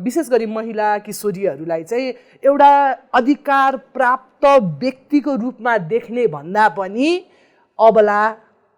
विशेष गरी महिला किशोरीहरूलाई चाहिँ एउटा अधिकार प्राप्त व्यक्तिको रूपमा देख्ने भन्दा पनि अबला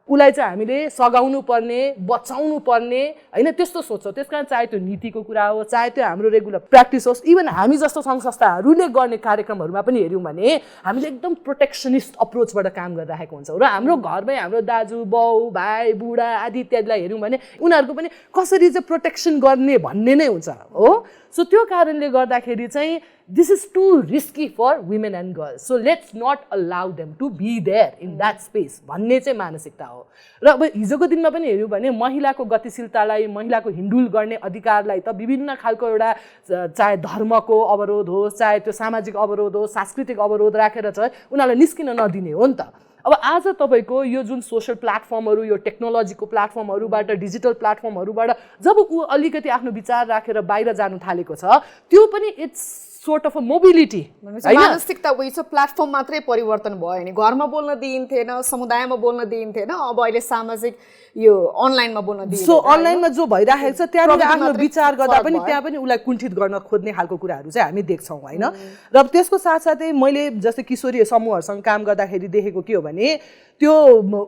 उसलाई चाहिँ हामीले सघाउनु पर्ने बचाउनु पर्ने होइन त्यस्तो सोच्छौँ त्यस कारण चाहे त्यो नीतिको कुरा हो चाहे त्यो हाम्रो रेगुलर प्र्याक्टिस होस् इभन हामी जस्तो सङ्घ संस्थाहरूले गर्ने कार्यक्रमहरूमा पनि हेऱ्यौँ भने हामीले एकदम प्रोटेक्सनिस्ट अप्रोचबाट काम गरिरहेको हुन्छौँ र हाम्रो घरमै हाम्रो दाजु बाउ भाइ बुढा आदि इत्यादिलाई हेऱ्यौँ भने उनीहरूको पनि कसरी चाहिँ प्रोटेक्सन गर्ने भन्ने नै हुन्छ हो सो त्यो कारणले गर्दाखेरि चाहिँ this is too risky for women and girls so let's not allow them to be there in that space भन्ने चाहिँ मानसिकता हो र अब हिजोको दिनमा पनि हेऱ्यौँ भने महिलाको गतिशीलतालाई महिलाको हिन्डुल गर्ने अधिकारलाई त विभिन्न खालको एउटा चाहे धर्मको अवरोध होस् चाहे त्यो सामाजिक अवरोध होस् सांस्कृतिक अवरोध राखेर चाहिँ उनीहरूलाई निस्किन नदिने हो नि त अब आज तपाईँको यो जुन सोसल प्लेटफर्महरू यो टेक्नोलोजीको प्लेटफर्महरूबाट डिजिटल प्लेटफर्महरूबाट जब ऊ अलिकति आफ्नो विचार राखेर बाहिर जानु थालेको छ त्यो पनि it's sort of a mobility मानसिकता उयो छ प्लेटफर्म मात्रै परिवर्तन भयो नि घरमा बोल्न दिइन्थेन समुदायमा बोल्न दिइन्थेन अब अहिले सामाजिक यो अनलाइनमा बोल्न दिइन्छ सो अनलाइनमा जो भइरहेको छ त्यहाँनिर आफ्नो विचार गर्दा पनि त्यहाँ पनि उसलाई कुण्ठित गर्न खोज्ने खालको कुराहरू चाहिँ हामी देख्छौँ होइन र त्यसको साथसाथै मैले जस्तै किशोरी समूहहरूसँग काम गर्दाखेरि देखेको के हो भने त्यो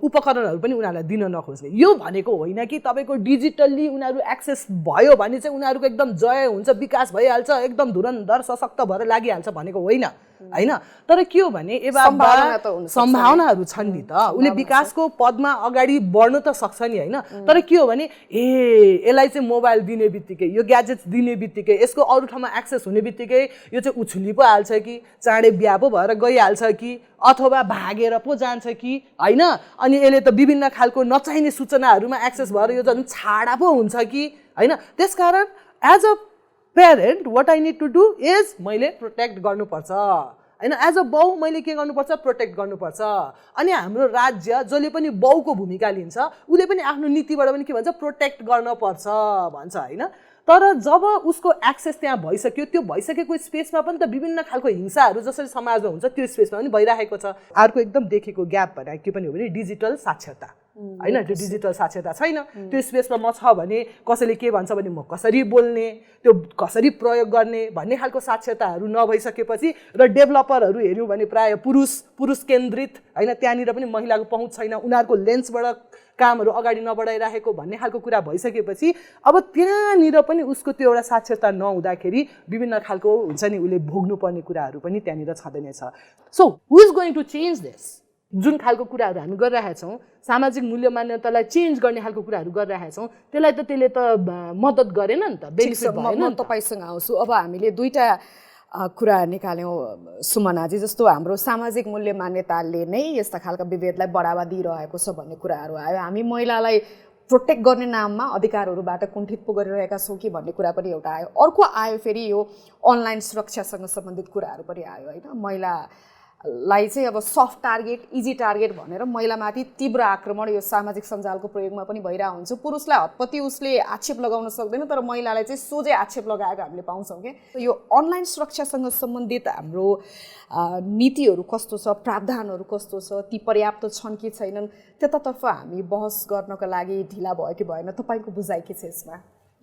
उपकरणहरू पनि उनीहरूलाई दिन नखोज्ने यो भनेको होइन कि तपाईँको डिजिटल्ली उनीहरू एक्सेस भयो भने चाहिँ उनीहरूको एकदम जय हुन्छ विकास भइहाल्छ एकदम धुरन्धर सशक्त भएर लागिहाल्छ भनेको होइन होइन तर के हो भने सम्भावनाहरू छन् नि त उसले विकासको पदमा अगाडि बढ्न त सक्छ नि होइन तर के हो भने यसलाई चाहिँ मोबाइल दिने बित्तिकै यो ग्याजेट्स दिने बित्तिकै यसको अरू ठाउँमा एक्सेस हुने बित्तिकै यो चाहिँ उछुली पो हाल्छ कि चाँडै बिहा पो भएर गइहाल्छ कि अथवा भागेर पो जान्छ कि होइन अनि यसले त विभिन्न खालको नचाहिने सूचनाहरूमा एक्सेस भएर यो झन् छाडा पो हुन्छ कि होइन त्यसकारण as a parent what I need to do is मैले प्रोटेक्ट गर्नुपर्छ होइन एज अ बाउ मैले के गर्नुपर्छ प्रोटेक्ट गर्नुपर्छ अनि हाम्रो राज्य जसले पनि बाउको भूमिका लिन्छ उसले पनि आफ्नो नीतिबाट पनि के भन्छ प्रोटेक्ट गर्नुपर्छ भन्छ होइन तर जब उसको एक्सेस त्यहाँ भइसक्यो त्यो भइसकेको स्पेसमा पनि त विभिन्न खालको हिंसाहरू जसरी समाजमा हुन्छ त्यो स्पेसमा पनि भइरहेको छ अर्को एकदम देखेको ग्याप भनेर के पनि हो भने डिजिटल साक्षरता होइन त्यो डिजिटल साक्षरता छैन त्यो स्पेसमा म छ भने कसैले के भन्छ भने म कसरी बोल्ने त्यो कसरी प्रयोग गर्ने भन्ने खालको साक्षरताहरू नभइसकेपछि र डेभलपरहरू हेऱ्यौँ भने प्रायः पुरुष केन्द्रित होइन त्यहाँनिर पनि महिलाको पहुँच छैन उनीहरूको लेन्सबाट कामहरू अगाडि नबढाइराखेको भन्ने खालको कुरा भइसकेपछि अब त्यहाँनिर पनि उसको त्यो एउटा साक्षरता नहुँदाखेरि विभिन्न खालको हुन्छ नि उसले भोग्नुपर्ने कुराहरू पनि त्यहाँनिर छँदै नै छ so who is going to change this जुन खालको कुराहरू हामी गरिरहेका छौँ सामाजिक मूल्य मान्यतालाई चेन्ज गर्ने खालको कुराहरू गरिरहेका छौँ त्यसलाई त त्यसले त मद्दत गरेन नि त बेनिफिट भएन म तपाईँसँग आउँछु अब हामीले दुईटा कुरा निकाल्यौँ सुमनाजी जस्तो हाम्रो सामाजिक मूल्य मान्यताले नै यस्ता खालका विभेदलाई बढावा दिइरहेको छ भन्ने कुराहरू आयो हामी महिलालाई प्रोटेक्ट गर्ने नाममा अधिकारहरूबाट कुण्ठित पो गरिरहेका छौँ कि भन्ने कुरा पनि एउटा आयो अर्को आयो फेरि यो अनलाइन सुरक्षासँग सम्बन्धित कुराहरू पनि आयो होइन महिलालाई चाहिँ अब सफ्ट टार्गेट इजी टार्गेट भनेर महिलामाथि तीव्र आक्रमण यो सामाजिक सञ्जालको प्रयोगमा पनि भइरहेको हुन्छ पुरुषलाई हतपति उसले आक्षेप लगाउन सक्दैन तर महिलालाई चाहिँ सोझै आक्षेप लगाएको हामीले पाउँछौँ कि यो अनलाइन सुरक्षासँग सम्बन्धित हाम्रो नीतिहरू कस्तो छ प्रावधानहरू कस्तो छ ती पर्याप्त छन् कि छैनन् त्यतातर्फ हामी बहस गर्नको लागि ढिला भयो कि भएन तपाईँको बुझाइ के छ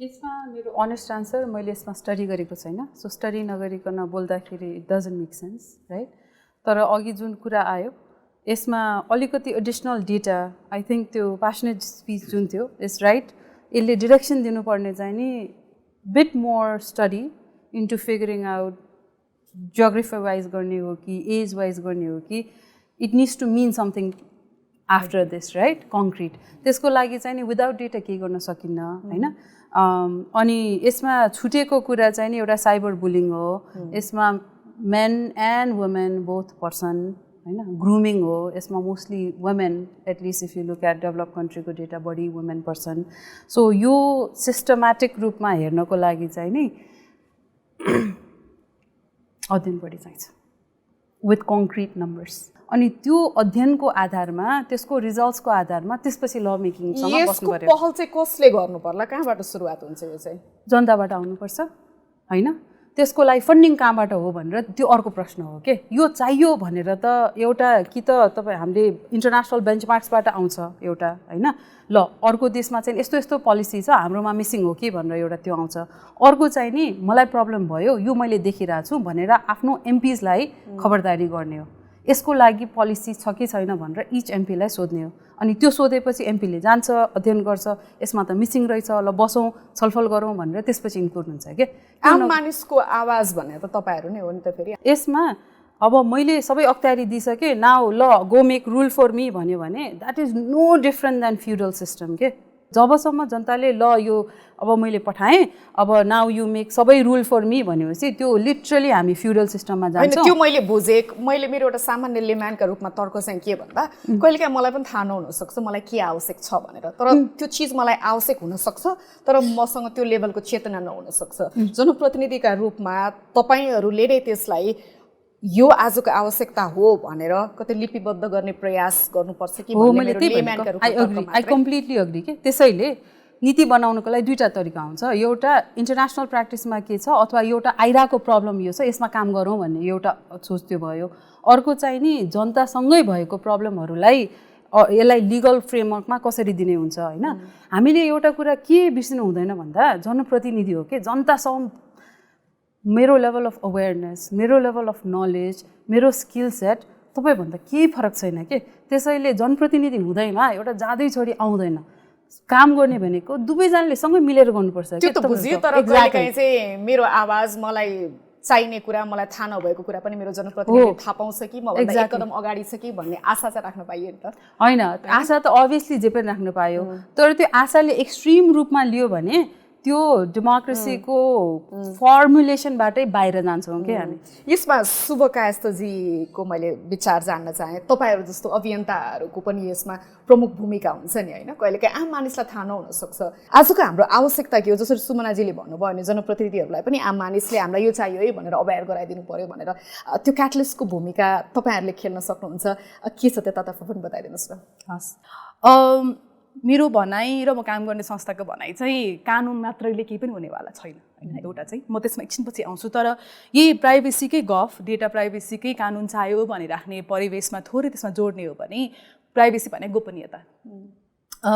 यसमा मेरो अनेस्ट आन्सर मैले यसमा स्टडी गरेको छैन सो स्टडी नगरिकन बोल्दाखेरि it doesn't make sense right तर अघि जुन कुरा आयो यसमा अलिकति एडिसनल डेटा आई थिङ्क त्यो प्यासनेट स्पिच जुन थियो इज राइट यसले डिरेक्सन दिनुपर्ने चाहिँ नि bit more study into figuring out geography wise गर्ने हो कि एज वाइज गर्ने हो कि it needs to mean something after this right concrete त्यसको लागि चाहिँ नि विदाउट डेटा केही गर्न सकिन्न होइन अनि यसमा छुटेको कुरा चाहिँ नि एउटा साइबर बुलिङ हो यसमा men and women both person होइन ग्रुमिङ हो यसमा mostly women at least if you look at develop कन्ट्रीको डेटा बढी वुमेन पर्सन सो यो सिस्टमेटिक रूपमा हेर्नको लागि चाहिँ नि अध्ययन बढी चाहिन्छ विथ कङ्क्रिट नम्बर्स अनि त्यो अध्ययनको आधारमा त्यसको रिजल्ट्सको आधारमा त्यसपछि ल मेकिङसम्म बस्नु पर्यो पहल चाहिँ कसले गर्नु पर्ला कहाँबाट सुरुवात हुन्छ यो चाहिँ जनताबाट आउनुपर्छ होइन त्यसको लागि फन्डिङ कहाँबाट हो भनेर त्यो अर्को प्रश्न हो के यो चाहियो भनेर त एउटा कि त तपाईँ हामीले इन्टरनेसनल बेन्चमार्क्सबाट आउँछ एउटा होइन ल अर्को देशमा चाहिँ यस्तो यस्तो पोलिसी छ हाम्रोमा मिसिङ हो कि भनेर एउटा त्यो आउँछ अर्को चाहिँ नि मलाई प्रब्लम भयो यो मैले देखिरहेको छु भनेर आफ्नो एमपिजलाई खबरदारी गर्ने हो यसको लागि पोलिसी छ कि छैन भनेर इच एमपीलाई सोध्ने हो अनि त्यो सोधेपछि एमपीले जान्छ अध्ययन गर्छ यसमा त मिसिङ रहेछ ल बसौँ छलफल गरौँ भनेर त्यसपछि इन्क्लुड हुन्छ क्या आम मानिसको आवाज भने त तपाईँहरू नै हो नि त फेरि यसमा अब मैले सबै अख्तियारी दिइसकेँ नाउ ल go make rule for me भन्यो भने that is no different than feudal system के जबसम्म जनताले ल यो अब मैले पठाएँ अब नाउ यु मेक सबै रुल फर मी भनेपछि त्यो लिटरली हामी फ्युडल सिस्टममा जान्छौँ त्यो मैले बुझेँ मैले मेरो एउटा सामान्य लेम्यानका रूपमा तर्क चाहिँ के भन्दा कहिलेकाहीँ मलाई पनि थाहा नहुनसक्छ मलाई के आवश्यक छ भनेर तर त्यो चिज मलाई आवश्यक हुनसक्छ तर मसँग त्यो लेभलको चेतना नहुनसक्छ जनप्रतिनिधिका रूपमा तपाईँहरूले नै त्यसलाई यो आजको आवश्यकता हो भनेर कतै लिपिबद्ध गर्ने प्रयास गर्नुपर्छ कि आई कम्प्लिटली अग्री के त्यसैले नीति बनाउनको लागि दुईवटा तरिका हुन्छ एउटा इन्टरनेसनल प्र्याक्टिसमा के छ अथवा एउटा आइरहेको प्रब्लम यो छ यसमा काम गरौँ भन्ने एउटा सोच त्यो भयो अर्को चाहिँ नि जनतासँगै भएको प्रब्लमहरूलाई यसलाई लिगल फ्रेमवर्कमा कसरी दिने हुन्छ होइन हामीले एउटा कुरा के बिर्सिनु हुँदैन भन्दा जनप्रतिनिधि हो कि जनतासँग मेरो लेभल अफ अवेरनेस मेरो लेभल अफ नलेज मेरो स्किल सेट तपाईँभन्दा केही फरक छैन के त्यसैले जनप्रतिनिधि हुँदैमा एउटा जाँदै छोडी आउँदैन काम गर्ने भनेको दुवैजनाले सँगै मिलेर गर्नुपर्छ त्यो त बुझ्यो तर कहिलेकाहीँ चाहिँ मेरो आवाज मलाई चाहिने कुरा मलाई थाहा नभएको कुरा पनि मेरो जनप्रतिनिधिले थाहा पाउँछ कि मभन्दा एक कदम अगाडि छ कि भन्ने आशा चाहिँ राख्न पाइयो नि त होइन आशा त अभियसली जे पनि राख्न पायो तर त्यो आशाले एक्सट्रिम रूपमा लियो भने त्यो डेमोक्रेसीको फर्मुलेसनबाटै बाहिर जान्छौँ क्या हामी यसमा शुभ कायस्थजीको मैले विचार जान्न चाहेँ तपाईँहरू जस्तो अभियन्ताहरूको पनि यसमा प्रमुख भूमिका हुन्छ नि होइन कहिलेकाहीँ आम मानिसलाई थाहा नहुनसक्छ आजको हाम्रो आवश्यकता के हो जसरी सुमनाजीले भन्नुभयो भने जनप्रतिनिधिहरूलाई पनि आम मानिसले हामीलाई यो चाहियो है भनेर अवेयर गराइदिनु पर्यो भनेर त्यो क्याटलिस्टको भूमिका तपाईँहरूले खेल्न सक्नुहुन्छ के छ त्यतातर्फ पनि बताइदिनुहोस् न हस् मेरो भनाइ र म काम गर्ने संस्थाको भनाइ चाहिँ कानुन मात्रैले केही पनि हुनेवाला छैन होइन एउटा चाहिँ म त्यसमा एकछिनपछि आउँछु तर यही प्राइभेसीकै गफ डेटा प्राइभेसीकै कानुन चाहियो भनिराख्ने परिवेशमा थोरै त्यसमा जोड्ने हो भने प्राइभेसी भने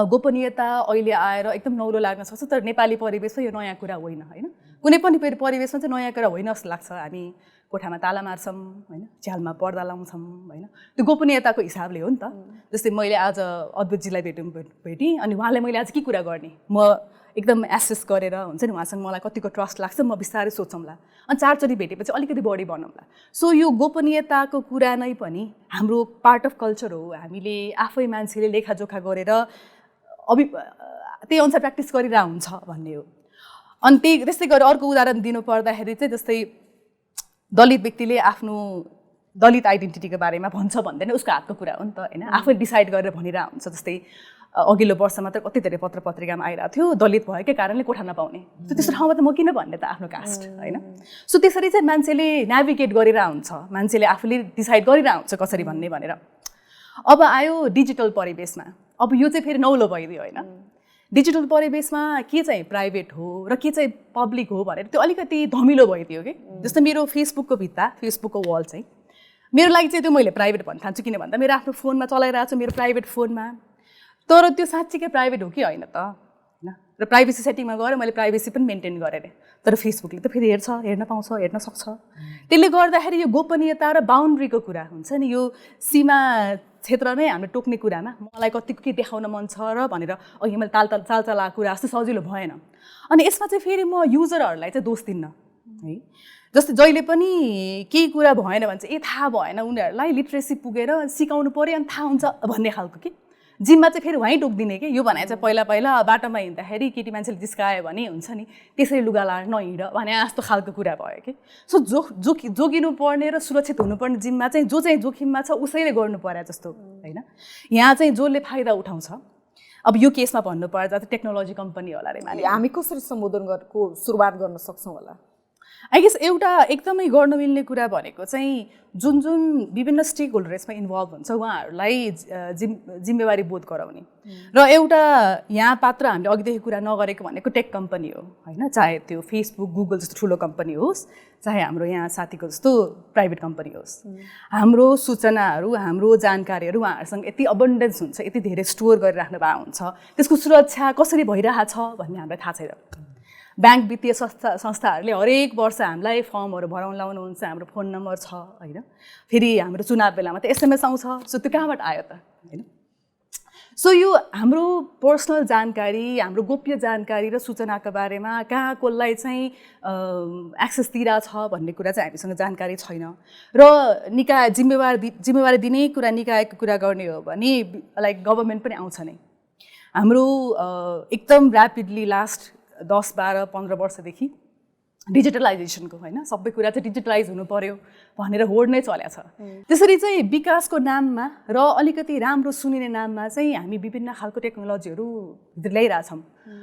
गोपनीयता अहिले आएर एकदम नौलो लाग्न सक्छ तर नेपाली परिवेशमा यो नयाँ कुरा होइन होइन कुनै पनि परिवेशमा चाहिँ नयाँ कुरा होइन जस्तो लाग्छ हामी कोठामा ताला मार्छौँ होइन झ्यालमा पर्दा लाउँछौँ होइन त्यो गोपनीयताको हिसाबले हो नि त जस्तै मैले आज अद्वैतजीलाई भेटेँ अनि उहाँलाई मैले आज के कुरा गर्ने म एकदम एसेस गरेर हुन्छ नि उहाँसँग मलाई कतिको ट्रस्ट लाग्छ म बिस्तारै सोचौँला अनि 4 चोटि भेटेपछि अलिकति बढी बनाउँला सो यो गोपनीयताको कुरा नै पनि हाम्रो पार्ट अफ कल्चर हो हामीले आफै मान्छेले लेखाजोखा गरेर त्यही अनुसार प्र्याक्टिस गरिरहेको हुन्छ भन्ने हो अनि त्यस्तै गरेर अर्को उदाहरण दिनु पर्दाखेरि चाहिँ जस्तै दलित व्यक्तिले आफ्नो दलित आइडेन्टिटीको बारेमा भन्छ भन्दैन उसको हातको कुरा हो नि त होइन आफै डिसाइड गरेर भनिरहेको हुन्छ जस्तै अघिल्लो वर्ष मात्र कति धेरै पत्र पत्रिकामा आइरहेको थियो दलित भएकै कारणले कोठा नपाउने त्यस्तो ठाउँमा त म किन भन्ने त आफ्नो कास्ट होइन सो त्यसरी चाहिँ मान्छेले नेभिगेट गरिरहेको हुन्छ मान्छेले आफूले डिसाइड गरिरहेको हुन्छ कसरी भन्ने भनेर अब आयो डिजिटल परिवेशमा अब यो चाहिँ फेरि नौलो भइदियो होइन डिजिटल परिवेशमा के चाहिँ प्राइभेट हो र के चाहिँ पब्लिक हो भनेर त्यो अलिकति धमिलो भइदियो कि जस्तो मेरो फेसबुकको भित्ता फेसबुकको वल चाहिँ मेरो लागि चाहिँ त्यो मैले प्राइभेट भन्न थाल्छु किन भन्दा मेरो आफ्नो फोनमा चलाइरहेको छु मेरो प्राइभेट फोनमा तर त्यो साँच्चीकै प्राइभेट हो कि होइन त होइन र प्राइभेसी सेटिङमा गएर मैले प्राइभेसी पनि मेन्टेन गरेँ तर फेसबुकले त फेरि हेर्न पाउँछ हेर्न सक्छ त्यसले गर्दाखेरि यो गोपनीयता र बााउन्ड्रीको कुरा हुन्छ नि यो सीमा क्षेत्र नै हामीले टोक्ने कुरामा मलाई कतिको के देखाउन मन छ र भनेर अघि मैले चालचलाएको कुरा जस्तो सजिलो भएन अनि यसमा चाहिँ फेरि म युजरहरूलाई चाहिँ दोष दिन्न है जस्तै जहिले पनि केही कुरा भएन भने चाहिँ थाहा भएन उनीहरूलाई लिट्रेसी पुगेर सिकाउनु पऱ्यो अनि थाहा हुन्छ भन्ने खालको कि जिम्मा चाहिँ फेरि वहीँ टोकिदिने कि यो भने चाहिँ पहिला बाटोमा हिँड्दाखेरि केटी मान्छेले जिस्कायो भने हुन्छ नि त्यसरी लुगा लाएर नहिँड भने जस्तो खालको कुरा भयो कि सो जोगिनु पर्ने र सुरक्षित हुनुपर्ने जिम्मा चाहिँ जोखिममा छ उसैले गर्नु पर्यो जस्तो होइन यहाँ चाहिँ जसले फाइदा उठाउँछ अब यो केसमा भन्नु पर्दा चाहिँ टेक्नोलोजी कम्पनी होला रे माने हामी कसरी सम्बोधन गरेको सुरुवात गर्न सक्छौँ होला आई गेस एउटा एकदमै गर्न मिल्ने कुरा भनेको चाहिँ जुन विभिन्न स्टेक होल्डर यसमा इन्भल्भ हुन्छ उहाँहरूलाई जिम्मेवारी बोध गराउने र एउटा यहाँ पात्र हामीले अघिदेखि कुरा नगरेको भनेको टेक कम्पनी हो होइन चाहे त्यो फेसबुक गुगल जस्तो ठुलो कम्पनी होस् चाहे हाम्रो यहाँ साथीको जस्तो प्राइभेट कम्पनी होस् हाम्रो सूचनाहरू हाम्रो जानकारीहरू उहाँहरूसँग यति अबन्डेन्स हुन्छ यति धेरै स्टोर गरिराख्नु भएको हुन्छ त्यसको सुरक्षा कसरी भइरहेछ भन्ने हामीलाई थाहा छैन ब्याङ्क वित्तीय संस्थाहरूले हरेक वर्ष हामीलाई फर्महरू भराउन लाउनुहुन्छ हाम्रो फोन नम्बर छ होइन फेरि हाम्रो चुनाव बेलामा त एसएमएस आउँछ सो त्यो कहाँबाट आयो त होइन सो यो हाम्रो पर्सनल जानकारी हाम्रो गोप्य जानकारी र सूचनाको बारेमा कहाँ कसलाई चाहिँ एक्सेस दिइरहेछ भन्ने कुरा चाहिँ हामीसँग जानकारी छैन र जिम्मेवारी दिने कुरा निकायको कुरा गर्ने हो भने लाइक गभर्मेन्ट पनि आउँछ नै हाम्रो एकदम ऱ्यापिडली लास्ट 10, 12, 15 वर्षदेखि डिजिटलाइजेसनको होइन सबै कुरा चाहिँ डिजिटलाइज हुनु पर्यो भनेर होड नै चल्या छ त्यसरी चाहिँ विकासको नाममा र अलिकति राम्रो सुनिने नाममा चाहिँ हामी विभिन्न खालको टेक्नोलोजीहरू ल्याइरहेछौँ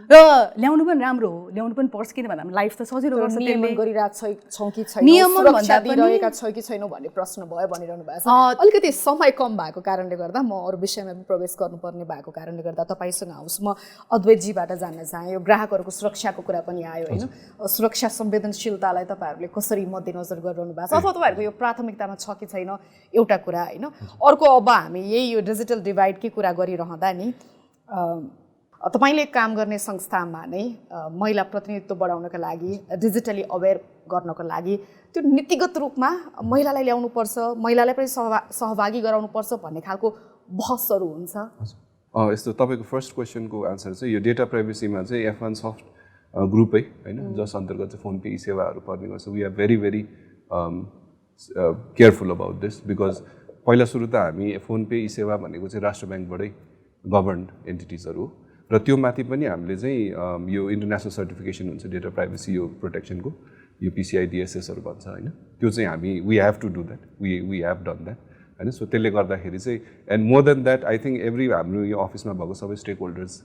र ल्याउनु पनि राम्रो हो ल्याउनु पनि पर्छ किन भन्दा लाइफ त सजिलो गर्छ नियमन गरिरहेछौँ कि छैन सुरक्षा दिइरहेका छ कि छैनौँ भन्ने प्रश्न भयो भनिरहनु भएको छ अलिकति समय कम भएको कारणले गर्दा म अरू विषयमा पनि प्रवेश गर्नुपर्ने भएको कारणले गर्दा तपाईँसँग आउँछु म अद्वैतजीबाट जान्न चाहेँ यो ग्राहकहरूको सुरक्षाको कुरा पनि आयो होइन सुरक्षा संवेदनशीलतालाई तपाईँहरूले कसरी मध्यनजर गरिरहनु भएको छ अथवा तपाईँहरूको यो प्राथमिकतामा छ कि छैन एउटा कुरा होइन अर्को अब हामी यही यो डिजिटल डिभाइडकै कुरा गरिरहँदा नि तपाईँले काम गर्ने संस्थामा नै महिला प्रतिनिधित्व बढाउनका लागि डिजिटली अवेर गर्नको लागि त्यो नीतिगत रूपमा महिलालाई ल्याउनुपर्छ महिलालाई पनि सहभागी गराउनुपर्छ भन्ने खालको बहसहरू हुन्छ यस्तो तपाईँको फर्स्ट क्वेसनको आन्सर चाहिँ यो डेटा प्राइभेसीमा चाहिँ F1 सफ्ट ग्रुपै होइन जस अन्तर्गत चाहिँ फोन पे सेवाहरू पर्ने गर्छ we are very very careful about this because पहिला सुरु त हामी फोन पे सेवा भनेको चाहिँ राष्ट्र ब्याङ्कबाटै गभर्न्ड एन्टिटिजहरू हो र त्यो माथि पनि हामीले चाहिँ यो इन्टरनेसनल सर्टिफिकेसन हुन्छ डेटा प्राइभेसी यो प्रोटेक्सनको यो PCI DSSहरू भन्छ होइन त्यो चाहिँ हामी we have to do that we have done that होइन सो त्यसले गर्दाखेरि चाहिँ and more than that I think हाम्रो यो अफिसमा भएको सबै स्टेक होल्डर्स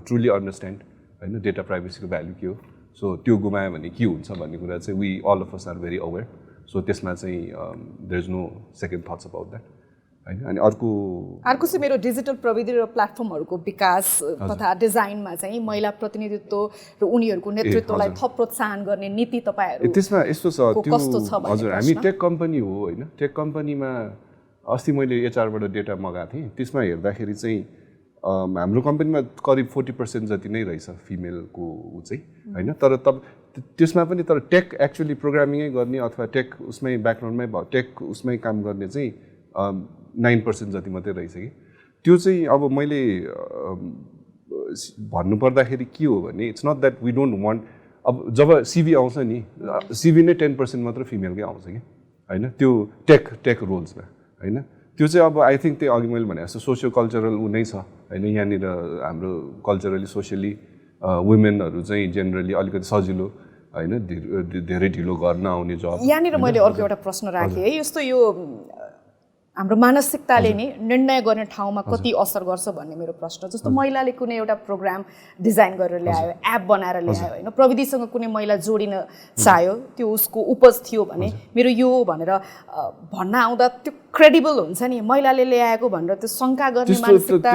ट्रुली अन्डरस्ट्यान्ड होइन डेटा प्राइभेसीको भ्यालु के हो सो त्यो गुमायो भने के हुन्छ भन्ने कुरा चाहिँ we all of us are very aware so त्यसमा चाहिँ there is no second thoughts about that होइन अनि अर्को चाहिँ मेरो डिजिटल प्रविधि र प्लेटफर्महरूको विकास तथा डिजाइनमा चाहिँ महिला प्रतिनिधित्व र उनीहरूको नेतृत्वलाई थप प्रोत्साहन गर्ने नीति तपाईँहरू त्यसमा यस्तो छ त्यो हजुर हामी टेक कम्पनी हो होइन टेक कम्पनीमा अस्ति मैले एचआरबाट डेटा मगाएको थिएँ त्यसमा हेर्दाखेरि चाहिँ हाम्रो कम्पनीमा करिब 40% जति नै रहेछ फिमेलको चाहिँ होइन तर त्यसमा पनि तर टेक एक्चुअली प्रोग्रामिङै गर्ने अथवा टेक उसमै ब्याकग्राउन्डमै भयो टेक उसमै काम गर्ने चाहिँ 9% जति मात्रै रहेछ कि त्यो चाहिँ अब मैले भन्नुपर्दाखेरि के हो भने it's not that we don't want अब जब सिभी आउँछ नि सिभी नै 10% मात्र फिमेलकै आउँछ कि होइन त्यो टेक रोल्समा होइन त्यो चाहिँ अब आई थिङ्क त्यही अघि मैले भने जस्तो सोसियो कल्चरल ऊ नै छ होइन यहाँनिर हाम्रो कल्चरली सोसियली वुमेनहरू चाहिँ जेनरली अलिकति सजिलो होइन धेरै ढिलो गर्न आउने जब यहाँनिर मैले अर्को एउटा प्रश्न राखेँ है यस्तो यो हाम्रो मानसिकताले नि निर्णय गर्ने ठाउँमा कति असर गर्छ भन्ने मेरो प्रश्न जस्तो महिलाले कुनै एउटा प्रोग्राम डिजाइन गरेर ल्यायो एप बनाएर ल्यायो होइन प्रविधिसँग कुनै महिला जोडिन चाह्यो त्यो उसको उपज थियो भने मेरो यो भनेर भन्न आउँदा त्यो क्रेडिबल हुन्छ नि महिलाले ल्याएको भनेर त्यो शङ्का गर्ने मानसिकता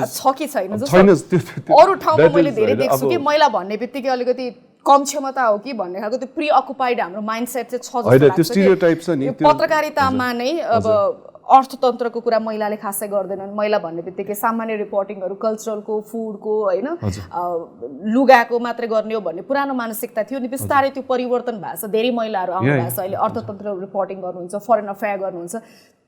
छ कि छैन जस्तो अरू ठाउँमा मैले धेरै देख्छु कि महिला भन्ने बित्तिकै अलिकति कम क्षमता हो कि भन्ने खालको त्यो प्री अकुपाइड हाम्रो माइन्डसेट चाहिँ छ जस्तो लाग्छ पत्रकारितामा नै अब अर्थतन्त्रको कुरा महिलाले खासै गर्दैनन् महिला भन्ने बित्तिकै सामान्य रिपोर्टिङहरू कल्चरलको फुडको होइन लुगाको मात्रै गर्ने हो भन्ने पुरानो मानसिकता थियो नि बिस्तारै त्यो परिवर्तन भएको छ धेरै महिलाहरू आउनु भएको छ अहिले अर्थतन्त्र रिपोर्टिङ गर्नुहुन्छ फरेन अफेयर गर्नुहुन्छ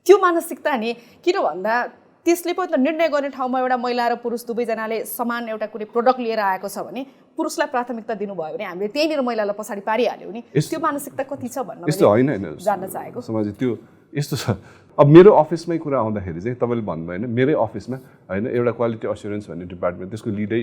त्यो मानसिकता नि किन भन्दा त्यसले पनि त निर्णय गर्ने ठाउँमा एउटा महिला र पुरुष दुवैजनाले समान एउटा कुनै प्रोडक्ट लिएर आएको छ भने पुरुषलाई प्राथमिकता दिनुभयो भने हामीले त्यहीँनिर महिलालाई पछाडि पारिहाल्यौँ नि त्यो मानसिकता कति छ भन्ने यस्तो होइन जान्न चाहेको समाज त्यो यस्तो छ अब मेरो अफिसमै कुरा आउँदाखेरि चाहिँ तपाईँले भन्नुभयो होइन मेरै अफिसमा होइन एउटा क्वालिटी एस्युरेन्स भन्ने डिपार्टमेन्ट त्यसको लिडै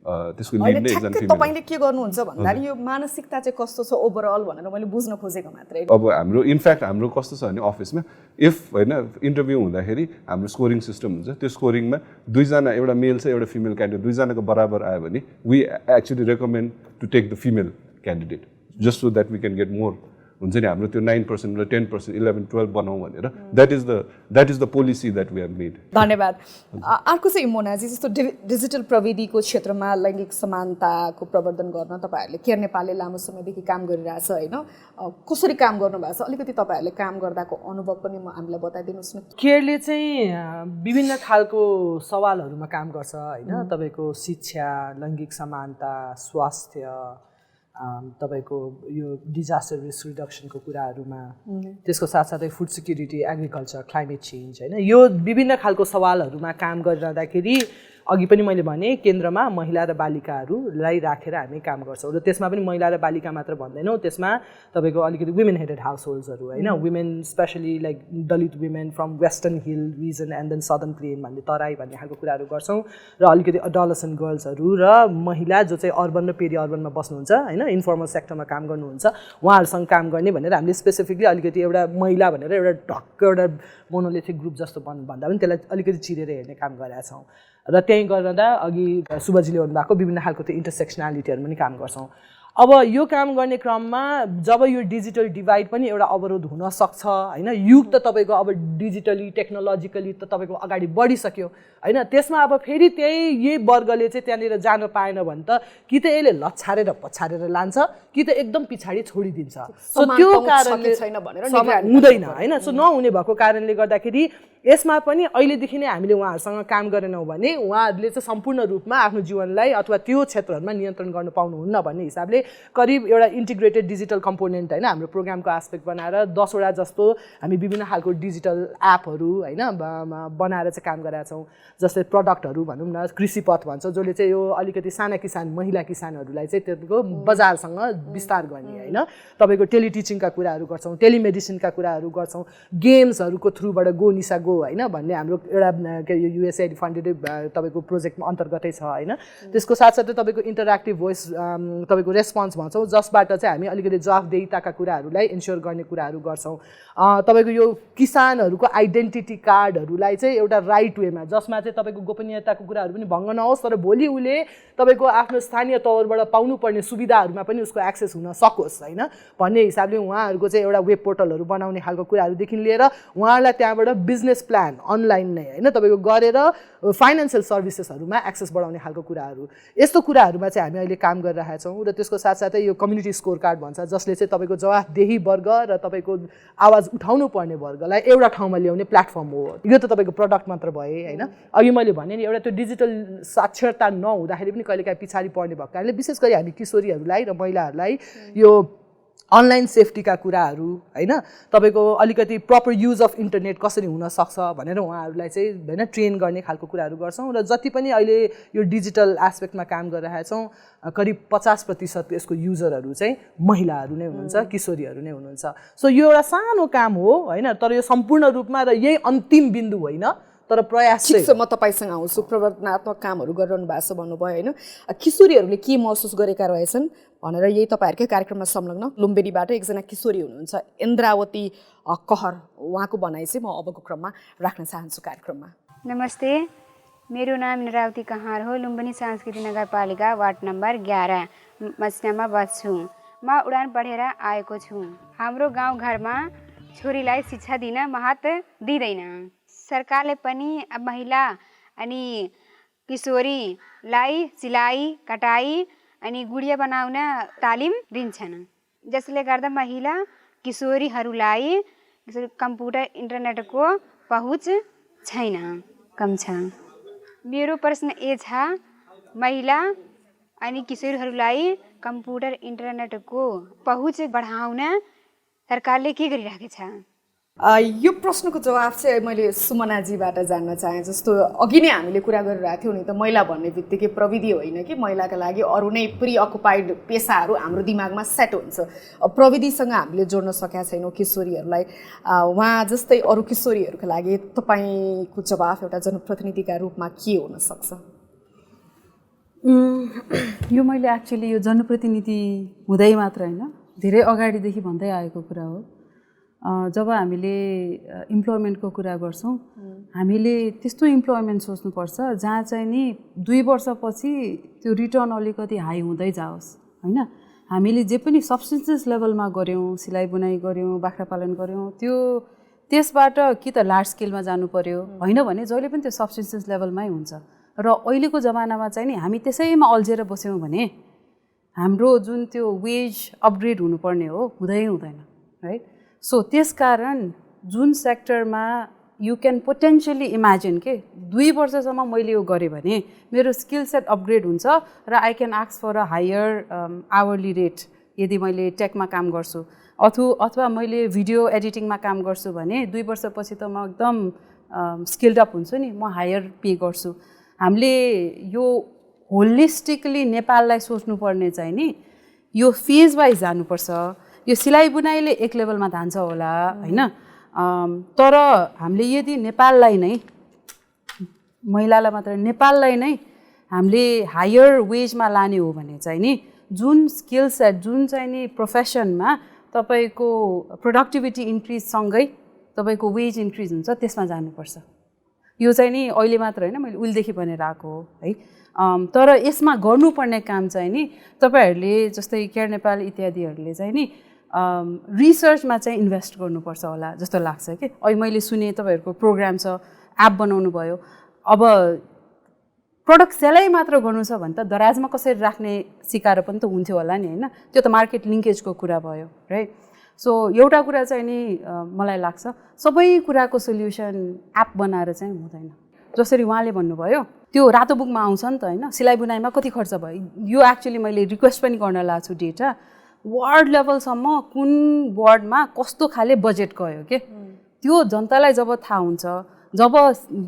त्यसको लिड नै एकजना फिमेल तपाईले के गर्नुहुन्छ भन्दाखेरि यो मानसिकता चाहिँ कस्तो छ ओभरअल भनेर मैले बुझ्न खोजेको मात्रै अब हाम्रो इनफ्याक्ट हाम्रो कस्तो छ भने अफिसमा इफ होइन इन्टरभ्यू हुँदाखेरि हाम्रो स्कोरिङ सिस्टम हुन्छ त्यो स्कोरिङमा दुईजना एउटा मेल छ एउटा फिमेल क्यान्डिडेट दुईजनाको बराबर आयो भने we actually recommend to take the female candidate just so that we can get more हुन्छ नि हाम्रो त्यो 9% र 10% 11-12 बनाऊ भनेर that is the policy that we have made धन्यवाद अर्को चाहिँ मोनाजी जस्तो डिजिटल प्रविधिको क्षेत्रमा लैङ्गिक समानताको प्रवर्धन गर्न तपाईँहरूले केयर नेपालले लामो समयदेखि काम गरिरहेछ होइन कसरी काम गर्नुभएको छ अलिकति तपाईँहरूले काम गर्दाको अनुभव पनि हामीलाई बताइदिनुहोस् न केयरले चाहिँ विभिन्न खालको सवालहरूमा काम गर्छ होइन तपाईँको शिक्षा लैङ्गिक समानता स्वास्थ्य तपाईँको यो डिजास्टर रिस्क रिडक्सनको कुराहरूमा त्यसको साथसाथै food security agriculture climate change होइन यो विभिन्न खालको सवालहरूमा काम गरिरहँदाखेरि अघि पनि मैले भने केन्द्रमा महिला र बालिकाहरूलाई राखेर हामी काम गर्छौँ र त्यसमा पनि महिला र बालिका मात्र भन्दैनौँ त्यसमा तपाईँको अलिकति वुमेन हेडेड हाउस होल्ड्सहरू होइन women specially like Dalit women from western hill region and then southern plain भन्ने तराई भन्ने खालको कुराहरू गर्छौँ र अलिकति अडोलेसेन्ट गर्ल्सहरू र महिला जो चाहिँ अर्बन र पेरी अर्बनमा बस्नुहुन्छ होइन इन्फर्मल सेक्टरमा काम गर्नुहुन्छ उहाँहरूसँग काम गर्ने भनेर हामीले स्पेसिफिकली अलिकति एउटा महिला भनेर एउटा ढक्क एउटा मोनोलिथिक ग्रुप जस्तो भन्दा पनि त्यसलाई अलिकति चिरेर हेर्ने काम गरेका छौँ र त्यहीँ गर्दा अघि सुब्बाजीले भन्नुभएको विभिन्न खालको त्यो इन्टरसेक्सनालिटीहरू पनि काम गर्छौँ अब यो काम गर्ने क्रममा जब यो डिजिटल डिभाइड पनि एउटा अवरोध हुन सक्छ होइन युग त तपाईँको अब डिजिटली टेक्नोलोजिकली त तपाईँको अगाडि बढिसक्यो होइन त्यसमा अब फेरि त्यही यही वर्गले चाहिँ त्यहाँनिर जान पाएन भने त कि त यसले लछारेर पछारेर लान्छ कि त एकदम पछाडि छोडिदिन्छ सो त्यो कारणले हुँदैन होइन सो नहुने भएको कारणले गर्दाखेरि यसमा पनि अहिलेदेखि नै हामीले उहाँहरूसँग काम गरेनौँ भने उहाँहरूले चाहिँ सम्पूर्ण रूपमा आफ्नो जीवनलाई अथवा त्यो क्षेत्रहरूमा नियन्त्रण गर्न पाउनुहुन्न भन्ने हिसाबले करिब एउटा इन्टिग्रेटेड डिजिटल कम्पोनेन्ट होइन हाम्रो प्रोग्रामको एस्पेक्ट बनाएर 10वटा जस्तो हामी विभिन्न खालको डिजिटल एपहरू होइन बनाएर चाहिँ काम गरेका छौँ जस्तै प्रडक्टहरू भनौँ न कृषि पथ भन्छ जसले चाहिँ यो अलिकति साना किसान महिला किसानहरूलाई चाहिँ त्यसको बजारसँग विस्तार गर्ने होइन तपाईँको टेलिटिचिङका कुराहरू गर्छौँ टेलिमेडिसिनका कुराहरू गर्छौँ गेम्सहरूको थ्रुबाट गो निसा गो होइन भन्ने हाम्रो एउटा युएसएआइडी फन्डेड तपाईँको प्रोजेक्टमा अन्तर्गतै छ होइन त्यसको साथसाथै तपाईँको इन्टरेक्टिभ भोइस तपाईँको रेस्पोन्स भन्छौँ जसबाट चाहिँ हामी अलिकति जवाफदेहिताका कुराहरूलाई इन्स्योर गर्ने कुराहरू गर्छौँ तपाईँको यो किसानहरूको आइडेन्टिटी कार्डहरूलाई चाहिँ एउटा राइट वेमा जसमा चाहिँ तपाईँको गोपनीयताको कुराहरू पनि भङ्ग नहोस् तर भोलि उसले तपाईँको आफ्नो स्थानीय तौरबाट पाउनुपर्ने सुविधाहरूमा पनि उसको एक्सेस हुन सकोस् होइन भन्ने हिसाबले उहाँहरूको चाहिँ एउटा वेब पोर्टलहरू बनाउने खालको कुराहरूदेखि लिएर उहाँहरूलाई त्यहाँबाट बिजनेस प्लान अनलाइन नै होइन तपाईँको गरेर फाइनेन्सियल सर्भिसेसहरूमा एक्सेस बढाउने खालको कुराहरू यस्तो कुराहरूमा चाहिँ हामी अहिले काम गरिरहेका छौँ र त्यसको साथसाथै यो कम्युनिटी स्कोर कार्ड भन्छ जसले चाहिँ तपाईँको जवाफदेही वर्ग र तपाईँको आवाज उठाउनु पर्ने वर्गलाई एउटा ठाउँमा ल्याउने प्लेटफर्म हो यो त तपाईँको प्रडक्ट मात्र भए होइन अघि मैले भने नि एउटा त्यो डिजिटल साक्षरता नहुँदाखेरि पनि कहिलेकाहीँ पछाडि पर्ने भएको कारणले विशेष गरी हामी किशोरीहरूलाई र महिलाहरूलाई यो अनलाइन सेफ्टीका कुराहरू होइन तपाईँको अलिकति प्रपर युज अफ इन्टरनेट कसरी हुनसक्छ भनेर उहाँहरूलाई चाहिँ होइन ट्रेन गर्ने खालको कुराहरू गर्छौँ र जति पनि अहिले यो डिजिटल एस्पेक्टमा काम गरिरहेका छौँ करिब 50% यसको युजरहरू चाहिँ महिलाहरू नै हुनुहुन्छ किशोरीहरू नै हुनुहुन्छ सो यो एउटा सानो काम हो होइन तर यो सम्पूर्ण रूपमा र यही अन्तिम बिन्दु होइन तर प्रयास ठिक छ म तपाईँसँग आउँछु प्रवर्तनात्मक कामहरू गरिरहनु भएको छ भन्नुभयो होइन किशोरीहरूले के महसुस गरेका रहेछन् भनेर यही तपाईँहरूकै कार्यक्रममा संलग्न लुम्बिनीबाट एकजना किशोरी हुनुहुन्छ इन्द्रावती कहर उहाँको भनाइ चाहिँ म अबको क्रममा राख्न चाहन्छु कार्यक्रममा नमस्ते मेरो नाम इन्द्रावती कहर हो लुम्बिनी सांस्कृतिक नगरपालिका वार्ड नम्बर 11 मसिनामा बस्छु म उडान पढेर आएको छु हाम्रो गाउँघरमा छोरीलाई शिक्षा दिन महत्त्व दिँदैन सरकारले पनि महिला अनि किशोरीलाई सिलाइ कटाई अनि गुडिया बनाउन तालिम दिन्छन् जसले गर्दा महिला किशोरीहरूलाई कम्प्युटर इन्टरनेटको पहुँच छैन कम छ मेरो प्रश्न ए छ महिला अनि किशोरीहरूलाई कम्प्युटर इन्टरनेटको पहुँच बढाउन सरकारले के गरिरहेको छ यो प्रश्नको जवाब चाहिँ मैले सुमनाजीबाट जान्न चाहेँ जस्तो अघि नै हामीले कुरा गरिरहेको थियौँ नि त महिला भन्ने बित्तिकै प्रविधि होइन कि महिलाका लागि अरू नै प्रिअकुपाइड पेसाहरू हाम्रो दिमागमा सेट हुन्छ प्रविधिसँग हामीले जोड्न सकेका छैनौँ किशोरीहरूलाई उहाँ जस्तै अरू किशोरीहरूका लागि तपाईँको जवाफ एउटा जनप्रतिनिधिका रूपमा के हुनसक्छ यो मैले एक्चुअली यो जनप्रतिनिधि हुँदै मात्र होइन धेरै अगाडिदेखि भन्दै आएको कुरा हो जब हामीले इम्प्लोइमेन्टको कुरा गर्छौँ हामीले त्यस्तो इम्प्लोइमेन्ट सोच्नुपर्छ जहाँ चाहिँ नि 2 वर्षपछि त्यो रिटर्न अलिकति हाई हुँदै जाओस् होइन हामीले जे पनि सब्सटेन्सेस लेभलमा गऱ्यौँ सिलाइ बुनाइ गऱ्यौँ बाख्रा पालन गऱ्यौँ त्यो त्यसबाट कि त लार्ज स्केलमा जानु पर्यो होइन भने जहिले पनि त्यो सब्सटेन्सेस लेभलमै हुन्छ र अहिलेको जमानामा चाहिँ नि हामी त्यसैमा अल्झेर बस्यौँ भने हाम्रो जुन त्यो वेज अपग्रेड हुनुपर्ने हो हुँदैन राइट सो त्यसकारण जुन सेक्टरमा यु क्यान पोटेन्सियली इमेजिन के 2 वर्षसम्म मैले यो गरेँ भने मेरो स्किल सेट अपग्रेड हुन्छ र I can ask for a higher hourly rate यदि मैले टेकमा काम गर्छु अथवा मैले भिडियो एडिटिङमा काम गर्छु भने 2 वर्षपछि त म एकदम स्किल्ड अप हुन्छु नि म हायर पे गर्छु हामीले यो होलिस्टिकली नेपाललाई सोच्नुपर्ने चाहिँ नि यो फेज वाइज जानुपर्छ यो सिलाइ बुनाइले एक लेभलमा धान्छ होला होइन तर हामीले यदि नेपाललाई नै महिलालाई मात्र नेपाललाई नै हामीले हायर वेजमा लाने हो भने चाहिँ नि जुन स्किल सेट जुन चाहिँ नि प्रोफेसनमा तपाईँको प्रोडक्टिभिटी इन्क्रिजसँगै तपाईँको वेज इन्क्रिज हुन्छ त्यसमा जानुपर्छ यो चाहिँ नि अहिले मात्र होइन मैले उहिलेदेखि भनेर आएको हो है तर यसमा गर्नुपर्ने काम चाहिँ नि तपाईँहरूले जस्तै केयर नेपाल इत्यादिहरूले चाहिँ नि रिसर्चमा चाहिँ इन्भेस्ट गर्नुपर्छ होला जस्तो लाग्छ कि अहिले मैले सुने तपाईँहरूको प्रोग्राम छ एप बनाउनु भयो अब प्रडक्ट सेलै मात्र गर्नु छ भने त दराजमा कसरी राख्ने सिकाएर पनि त हुन्थ्यो होला नि होइन त्यो त मार्केट लिङ्केजको कुरा भयो राइट सो एउटा कुरा चाहिँ नि मलाई लाग्छ सबै कुराको सोल्युसन एप बनाएर चाहिँ हुँदैन जसरी उहाँले भन्नुभयो त्यो रातो बुकमा आउँछ नि त होइन सिलाइ बुनाइमा कति खर्च भयो यो एक्चुअली मैले रिक्वेस्ट पनि गर्न लाग्छु छु डेटा वार्ड लेभलसम्म कुन वार्डमा कस्तो खाले बजेट गयो के त्यो जनतालाई जब थाहा हुन्छ जब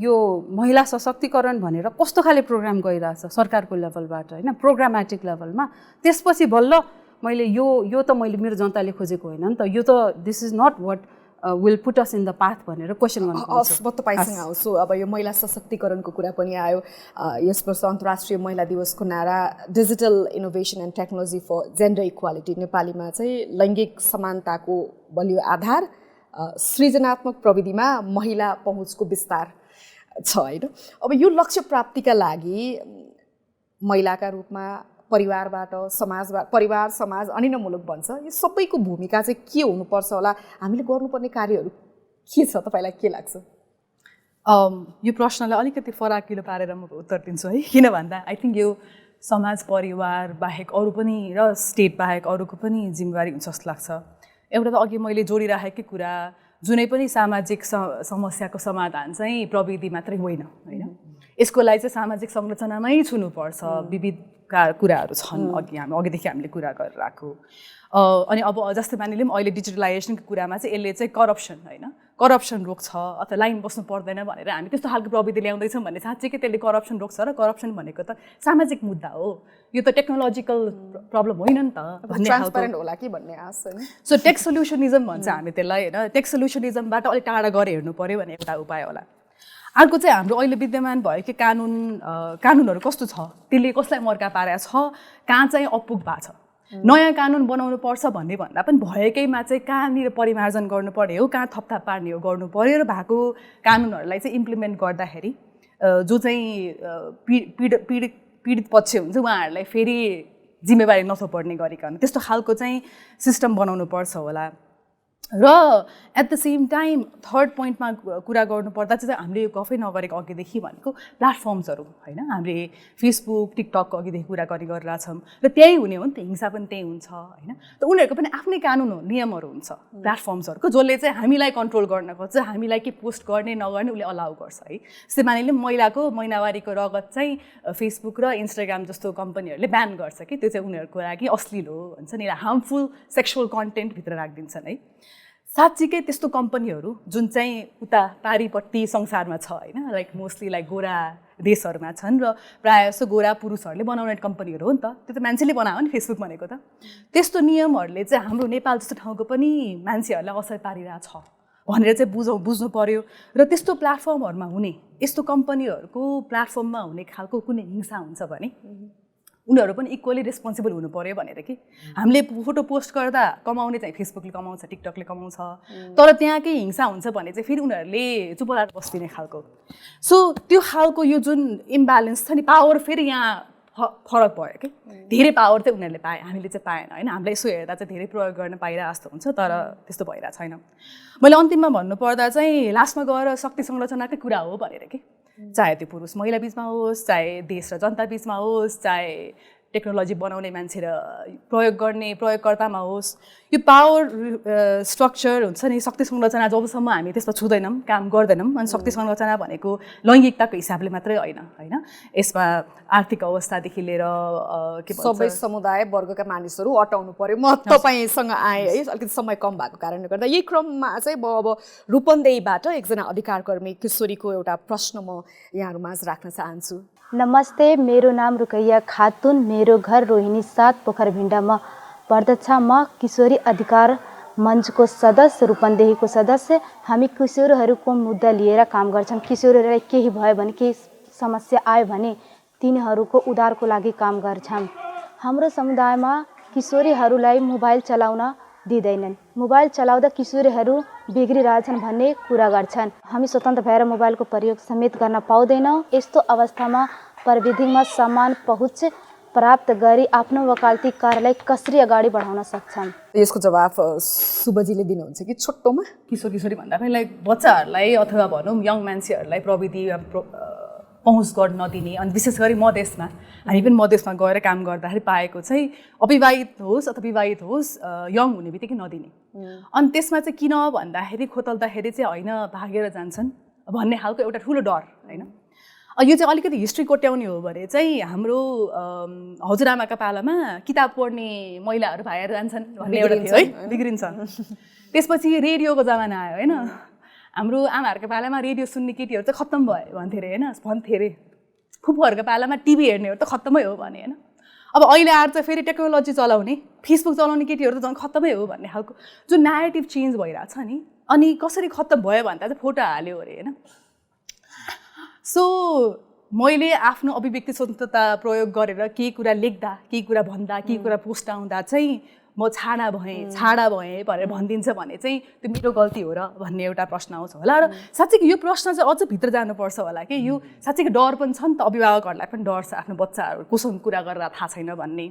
यो महिला सशक्तिकरण भनेर कस्तो खाले प्रोग्राम गइरहेछ सरकारको लेभलबाट होइन प्रोग्रामेटिक लेभलमा त्यसपछि बल्ल मैले यो त मैले मेरो जनताले खोजेको होइन नि त यो त this is not what will put us in the path भनेर क्वेसन गर्नु म तपाईँसँग आउँछु अब यो महिला सशक्तिकरणको कुरा पनि आयो यस वर्ष अन्तर्राष्ट्रिय महिला दिवसको नारा digital innovation and technology for gender equality नेपालीमा चाहिँ लैङ्गिक समानताको बलियो आधार सृजनात्मक प्रविधिमा महिला पहुँचको विस्तार छ होइन अब यो लक्ष्य प्राप्तिका लागि महिलाका रूपमा परिवारबाट समाजबाट परिवार समाज अनि न मुलुक भन्छ यो सबैको भूमिका चाहिँ के हुनुपर्छ होला हामीले गर्नुपर्ने कार्यहरू के छ तपाईँलाई के लाग्छ यो प्रश्नलाई अलिकति फराकिलो पारेर म उत्तर दिन्छु है किन भन्दा आई थिङ्क यो समाज परिवार बाहेक अरू पनि र स्टेट बाहेक अरूको पनि जिम्मेवारी हुन्छ जस्तो लाग्छ एउटा त अघि मैले जोडिराखेकै कुरा जुनै पनि सामाजिक समस्याको समाधान चाहिँ प्रविधि मात्रै होइन यसको लागि चाहिँ सामाजिक संरचनामै छुनुपर्छ, विविधका कुराहरू छन् अघिदेखि हामीले कुरा गरेर आएको। अनि अब जस्तै मानिलिउँ अहिले डिजिटलाइजेसनको कुरामा चाहिँ यसले चाहिँ करप्सन रोक्छ अथवा लाइन बस्नु पर्दैन भनेर हामी त्यस्तो खालको प्रविधि ल्याउँदैछौँ भने साँच्चै त्यसले करप्सन रोक्छ र करप्सन भनेको त सामाजिक मुद्दा हो, यो त टेक्नोलोजिकल प्रब्लम होइन नि त भन्ने ट्रान्सपेरेन्ट होला कि भन्ने आश छ नि। सो टेक सोल्युसनिजम भन्छ हामी त्यसलाई होइन, टेक सोल्युसनिजमबाट अलिक टाढा गएर हेर्नु पऱ्यो भने एउटा उपाय होला। अर्को चाहिँ हाम्रो अहिले विद्यमान भएको कानुनहरू कस्तो छ, त्यसले कसलाई मर्का पारेको छ, कहाँ चाहिँ अपुग भएको छ, नयाँ कानुन बनाउनु पर्छ भन्ने भन्दा पनि भएकैमा चाहिँ कहाँनिर परिमार्जन गर्नु पर्यो, कहाँ थपथाप पार्ने हो गर्नु पर्यो र भएको कानुनहरूलाई चाहिँ इम्प्लिमेन्ट गर्दाखेरि जो चाहिँ पीडित पक्ष हुन्छ उहाँहरूलाई फेरि जिम्मेवारी नथोपर्ने गरिकन त्यस्तो खालको चाहिँ सिस्टम बनाउनु पर्छ होला। र at the same time third पोइन्टमा कुरा गर्नुपर्दा चाहिँ हामीले यो गफै नगरेको अघिदेखि भनेको प्लेटफर्म्सहरू होइन, हामीले फेसबुक टिकटकको अघिदेखि कुरा गरिरहेछौँ र त्यही हुने हो नि त, हिंसा पनि त्यही हुन्छ होइन। त उनीहरूको पनि आफ्नै कानुन हो, नियमहरू हुन्छ प्लेटफर्म्सहरूको जसले चाहिँ हामीलाई कन्ट्रोल गर्न खोज्छ, हामीलाई के पोस्ट गर्ने नगर्ने उसले अलाउ गर्छ है। जस्तै मानिलिउँ महिनावारीको रगत चाहिँ फेसबुक र इन्स्टाग्राम जस्तो कम्पनीहरूले ब्यान गर्छ कि त्यो चाहिँ उनीहरूको लागि अश्लील हो भन्छ नि, हार्मफुल सेक्सुअल कन्टेन्ट भित्र राखिदिन्छन् है। साँच्चीकै त्यस्तो कम्पनीहरू जुन चाहिँ उता पारिपट्टि संसारमा छ होइन, लाइक मोस्टली लाइक गोरा देशहरूमा छन् र प्रायः जस्तो गोरा पुरुषहरूले बनाउने कम्पनीहरू हो नि त, त्यो त मान्छेले बनायो नि फेसबुक भनेको त। त्यस्तो नियमहरूले चाहिँ हाम्रो नेपाल जस्तो ठाउँको पनि मान्छेहरूलाई असर पारिरहेको छ भनेर चाहिँ बुझ्नु पर्यो। र त्यस्तो प्लेटफर्महरूमा हुने, यस्तो कम्पनीहरूको प्लेटफर्ममा हुने खालको कुनै हिंसा हुन्छ भने उनीहरू पनि इक्वली रेस्पोन्सिबल हुनु पर्यो भनेर कि हामीले फोटो पोस्ट गर्दा कमाउने चाहिँ फेसबुकले कमाउँछ, टिकटकले कमाउँछ, तर त्यहाँ केही हिंसा हुन्छ भने चाहिँ फेरि उनीहरूले चुप लाएर बस्दिने खालको। सो त्यो खालको यो जुन इम्ब्यालेन्स छ नि, पावर फेरि यहाँ फरक भयो कि धेरै पावर चाहिँ उनीहरूले पाए, हामीले चाहिँ पाएन होइन। हामीलाई यसो हेर्दा चाहिँ धेरै प्रयोग गर्न पाइरहेको जस्तो हुन्छ तर त्यस्तो भइरहेको छैन। मैले अन्तिममा भन्नुपर्दा चाहिँ लास्टमा गएर शक्ति संरचनाकै कुरा हो भनेर कि चाहे त्यो पुरुष महिला बिचमा होस्, चाहे देश र जनता बिचमा होस्, चाहे टेक्नोलोजी बनाउने मान्छे र प्रयोग गर्ने प्रयोगकर्तामा होस्, यो पावर स्ट्रक्चर हुन्छ नि, शक्ति संरचना जबसम्म हामी त्यसमा छुँदैनौँ, काम गर्दैनौँ। अनि शक्ति संरचना भनेको लैङ्गिकताको हिसाबले मात्रै होइन, यसमा आर्थिक अवस्थादेखि लिएर के भन्छ सबै समुदाय वर्गका मानिसहरू अटाउनु पर्यो। म तपाईँसँग आएँ है, अलिकति समय कम भएको कारणले गर्दा यही क्रममा चाहिँ अब रूपन्देहीबाट एकजना अधिकारकर्मी किशोरीको एउटा प्रश्न म यहाँहरूमाझ राख्न चाहन्छु। नमस्ते, मेरो नाम रुकैया खातुन, मेरो घर रोहिणी 7 पोखरभिण्डामा पर्दछ। म किशोरी अधिकार मञ्चको सदस्य, रूपन्देहीको सदस्य। हामी किशोरहरूको मुद्दा लिएर काम गर्छौँ। किशोरहरूलाई केही भयो भने, केही समस्या आयो भने तिनीहरूको उद्धारको लागि काम गर्छौँ। हाम्रो समुदायमा किशोरीहरूलाई मोबाइल चलाउन दिँदैनन्। मोबाइल चलाउँदा किशोरीहरू बिग्रिरहेछन् भन्ने कुरा गर्छन्। हामी स्वतन्त्र भएर मोबाइलको प्रयोग समेत गर्न पाउँदैनौँ। यस्तो अवस्थामा प्रविधिमा समान पहुँच प्राप्त गरी आफ्नो वकालती कार्यलाई कसरी अगाडि बढाउन सक्छौँ? यसको जवाफ सुबजीले दिनुहुन्छ कि छोटोमा? किशोरी भन्दा पनि लाइक बच्चाहरूलाई अथवा भनौँ यङ मान्छेहरूलाई प्रविधि पहुँच गर्न नदिने, अनि विशेष गरी मधेसमा हामी पनि मधेसमा गएर काम गर्दाखेरि पाएको चाहिँ अविवाहित होस् अथवा विवाहित होस् यङ हुने बित्तिकै नदिने। अनि त्यसमा चाहिँ किन भन्दाखेरि खोतल्दाखेरि चाहिँ होइन भागेर जान्छन् भन्ने खालको एउटा ठुलो डर होइन। यो चाहिँ अलिकति हिस्ट्री कोट्याउने हो भने चाहिँ हाम्रो हजुरआमाका पालामा किताब पढ्ने महिलाहरू भागेर जान्छन् भन्ने एउटा थियो है, बिग्रिन्छ। त्यसपछि रेडियोको जमाना आयो होइन, हाम्रो आमाहरूको पालामा रेडियो सुन्ने केटीहरू चाहिँ खत्तम भयो भन्थे अरे होइन, भन्थे अरे। फुपूहरूको पालामा टिभी हेर्नेहरू त खत्तमै हो भने होइन। अब अहिले आएर चाहिँ फेरि टेक्नोलोजी चलाउने, फेसबुक चलाउने केटीहरू त झन् खत्तमै हो भन्ने खालको जुन नेगेटिभ चेन्ज भइरहेछ नि। अनि कसरी खत्तम भयो भन्दा चाहिँ फोटो हाल्यो अरे होइन। सो मैले आफ्नो अभिव्यक्ति स्वतन्त्रता प्रयोग गरेर केही कुरा लेख्दा, केही कुरा भन्दा, केही कुरा पोस्ट आउँदा चाहिँ म छाडा भएँ भनेर भनिदिन्छ भने चाहिँ त्यो मेरो गल्ती हो र भन्ने एउटा प्रश्न आउँछ होला। र साँच्चै यो प्रश्न चाहिँ अझ भित्र जानुपर्छ होला कि यो साँच्चै डर पनि छ नि त, अभिभावकहरूलाई पनि डर छ आफ्नो बच्चाहरू कोसँग कुरा गरेर थाहा छैन भन्ने,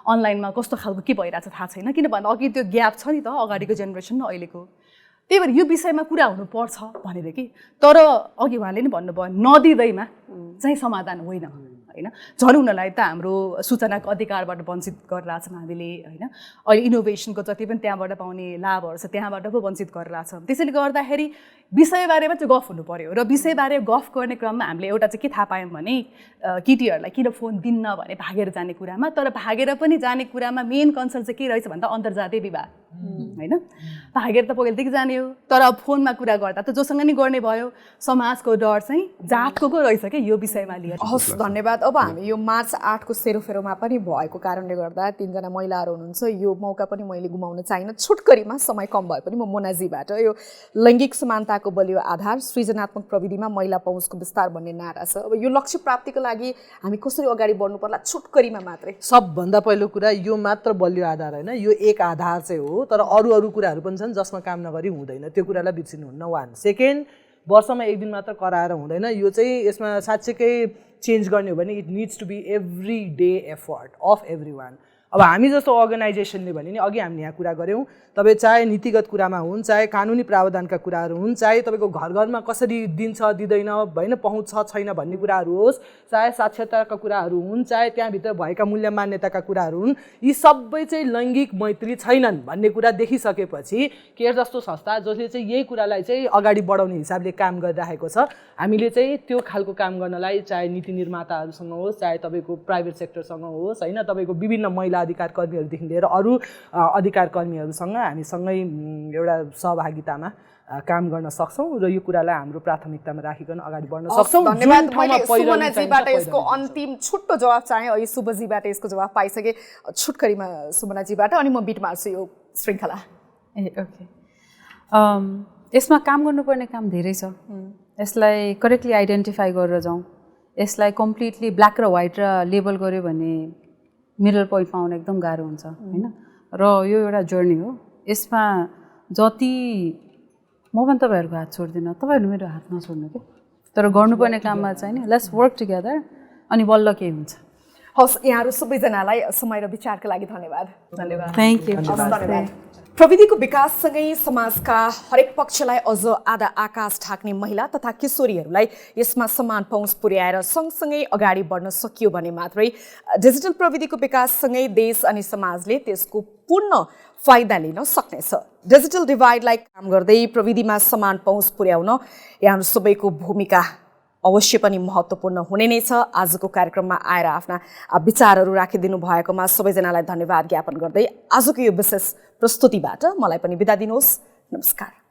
अनलाइनमा कस्तो खालको के भइरहेछ थाहा छैन, किन भन्दा अघि त्यो ग्याप छ नि त अगाडिको जेनेरेसन र अहिलेको। त्यही भएर यो विषयमा कुरा हुनुपर्छ भनेर कि, तर अघि उहाँले नि भन्नुभयो नदिँदैमा चाहिँ समाधान होइन होइन झन् हुनलाई त हाम्रो सूचनाको अधिकारबाट वञ्चित गरिरहेछौँ हामीले होइन अहिले इनोभेसनको जति पनि त्यहाँबाट पाउने लाभहरू छ त्यहाँबाट पो वञ्चित गरिरहेछौँ त्यसैले गर्दाखेरि विषयबारेमा चाहिँ गफ हुनु पर्यो र विषयबारे गफ गर्ने क्रममा हामीले एउटा चाहिँ के थाहा पायौँ भने केटीहरूलाई किन फोन दिन्न भने भागेर जाने कुरामा तर भागेर पनि जाने कुरामा मेन कन्सर्न चाहिँ के रहेछ भन्दा अन्तर्जातीय विवाह होइन भागेर त पहिलेदेखि जाने हो तर अब फोनमा कुरा गर्दा त जोसँग नि गर्ने भयो समाजको डर चाहिँ जातको को रहेछ क्या यो विषयमा लिएर हस् धन्यवाद अब हामी यो मार्च 8 को सेरोफेरोमा पनि भएको कारणले गर्दा 3 जना महिलाहरू हुनुहुन्छ यो मौका पनि मैले गुमाउन चाहिन छुटकरीमा समय कम भए पनि म मोनाजीबाट यो लैङ्गिक समानताको बलियो आधार सृजनात्मक प्रविधिमा महिला पहुँचको विस्तार भन्ने नारा छ अब यो लक्ष्य प्राप्तिको लागि हामी कसरी अगाडि बढ्नु पर्ला छुटकरीमा मात्रै सबभन्दा पहिलो कुरा यो मात्र बलियो आधार होइन यो एक आधार चाहिँ हो तर अरू कुराहरू पनि छन् जसमा काम नगरी हुँदैन त्यो कुरालाई बिर्सिनुहुन्न 1 सेकेन्ड वर्षमा एक दिन मात्र कराएर हुँदैन यो चाहिँ यसमा साँच्चैकै चेन्ज गर्ने हो भने it needs to be every day effort of every one अब हामी जस्तो अर्गनाइजेसनले भने नि अघि हामीले यहाँ कुरा गऱ्यौँ तपाईँ चाहे नीतिगत कुरामा हुन् चाहे कानुनी प्रावधानका कुराहरू हुन् चाहे तपाईँको घर घरमा कसरी दिन्छ दिँदैन होइन पहुँच छ छैन भन्ने कुराहरू होस् चाहे साक्षरताका कुराहरू हुन् चाहे त्यहाँभित्र भएका मूल्य मान्यताका कुराहरू हुन् यी सबै चाहिँ लैङ्गिक मैत्री छैनन् भन्ने कुरा देखिसकेपछि केयर जस्तो संस्था जसले चाहिँ यही कुरालाई चाहिँ अगाडि बढाउने हिसाबले काम गरिराखेको छ हामीले चाहिँ त्यो खालको काम गर्नलाई चाहे नीति निर्माताहरूसँग होस् चाहे तपाईँको प्राइभेट सेक्टरसँग होस् होइन तपाईँको विभिन्न महिला अधिकार कर्मीहरूदेखि लिएर अरू अधिकार कर्मीहरूसँग हामी सँगै एउटा सहभागितामा काम गर्न सक्छौँ र यो कुरालाई हाम्रो प्राथमिकतामा राखिकन अगाडि बढ्न सक्छौँ धन्यवाद मैले सुमनाजीबाट यसको अन्तिम छुट्टो जवाफ चाहे अहिले शुभजीबाट यसको जवाफ पाइसके छुटकरीमा सुमनाजीबाट अनि म बिट मार्छु यो श्रृङ्खला ओके यसमा काम गर्नुपर्ने काम धेरै छ यसलाई करेक्टली आइडेन्टिफाई गरेर जाउँ यसलाई कम्प्लिटली ब्ल्याक र व्हाइट र लेबल गर्यो भने मिडल पोइन्ट पाउन एकदम गाह्रो हुन्छ होइन र यो एउटा जर्नी हो यसमा जति म पनि तपाईँहरूको हात छोड्दिनँ तपाईँहरू मेरो हात नछोड्नु क्या तर गर्नुपर्ने काममा चाहिँ नि लेट्स वर्क टुगेदर अनि बल्ल केही हुन्छ हस् यहाँहरू सबैजनालाई समय र विचारको लागि धन्यवाद थ्याङ्क यू धन्यवाद प्रविधिको विकाससँगै समाजका हरेक पक्षलाई अझ आधा आकाश ढाक्ने महिला तथा किशोरीहरूलाई यसमा समान पहुँच पुर्याएर सँगसँगै अगाडि बढ्न सकियो भने मात्रै डिजिटल प्रविधिको विकाससँगै देश अनि समाजले त्यसको पूर्ण फाइदा लिन सक्नेछ डिजिटल डिभाइडलाई काम गर्दै प्रविधिमा समान पहुँच पुर्याउन यहाँ सबैको भूमिका अवश्य पनि महत्त्वपूर्ण हुने नै छ आजको कार्यक्रममा आएर आफ्ना विचारहरू राखिदिनु भएकोमा सबैजनालाई धन्यवाद ज्ञापन गर्दै आजको यो विशेष प्रस्तुतिबाट मलाई पनि बिदा दिनुहोस् नमस्कार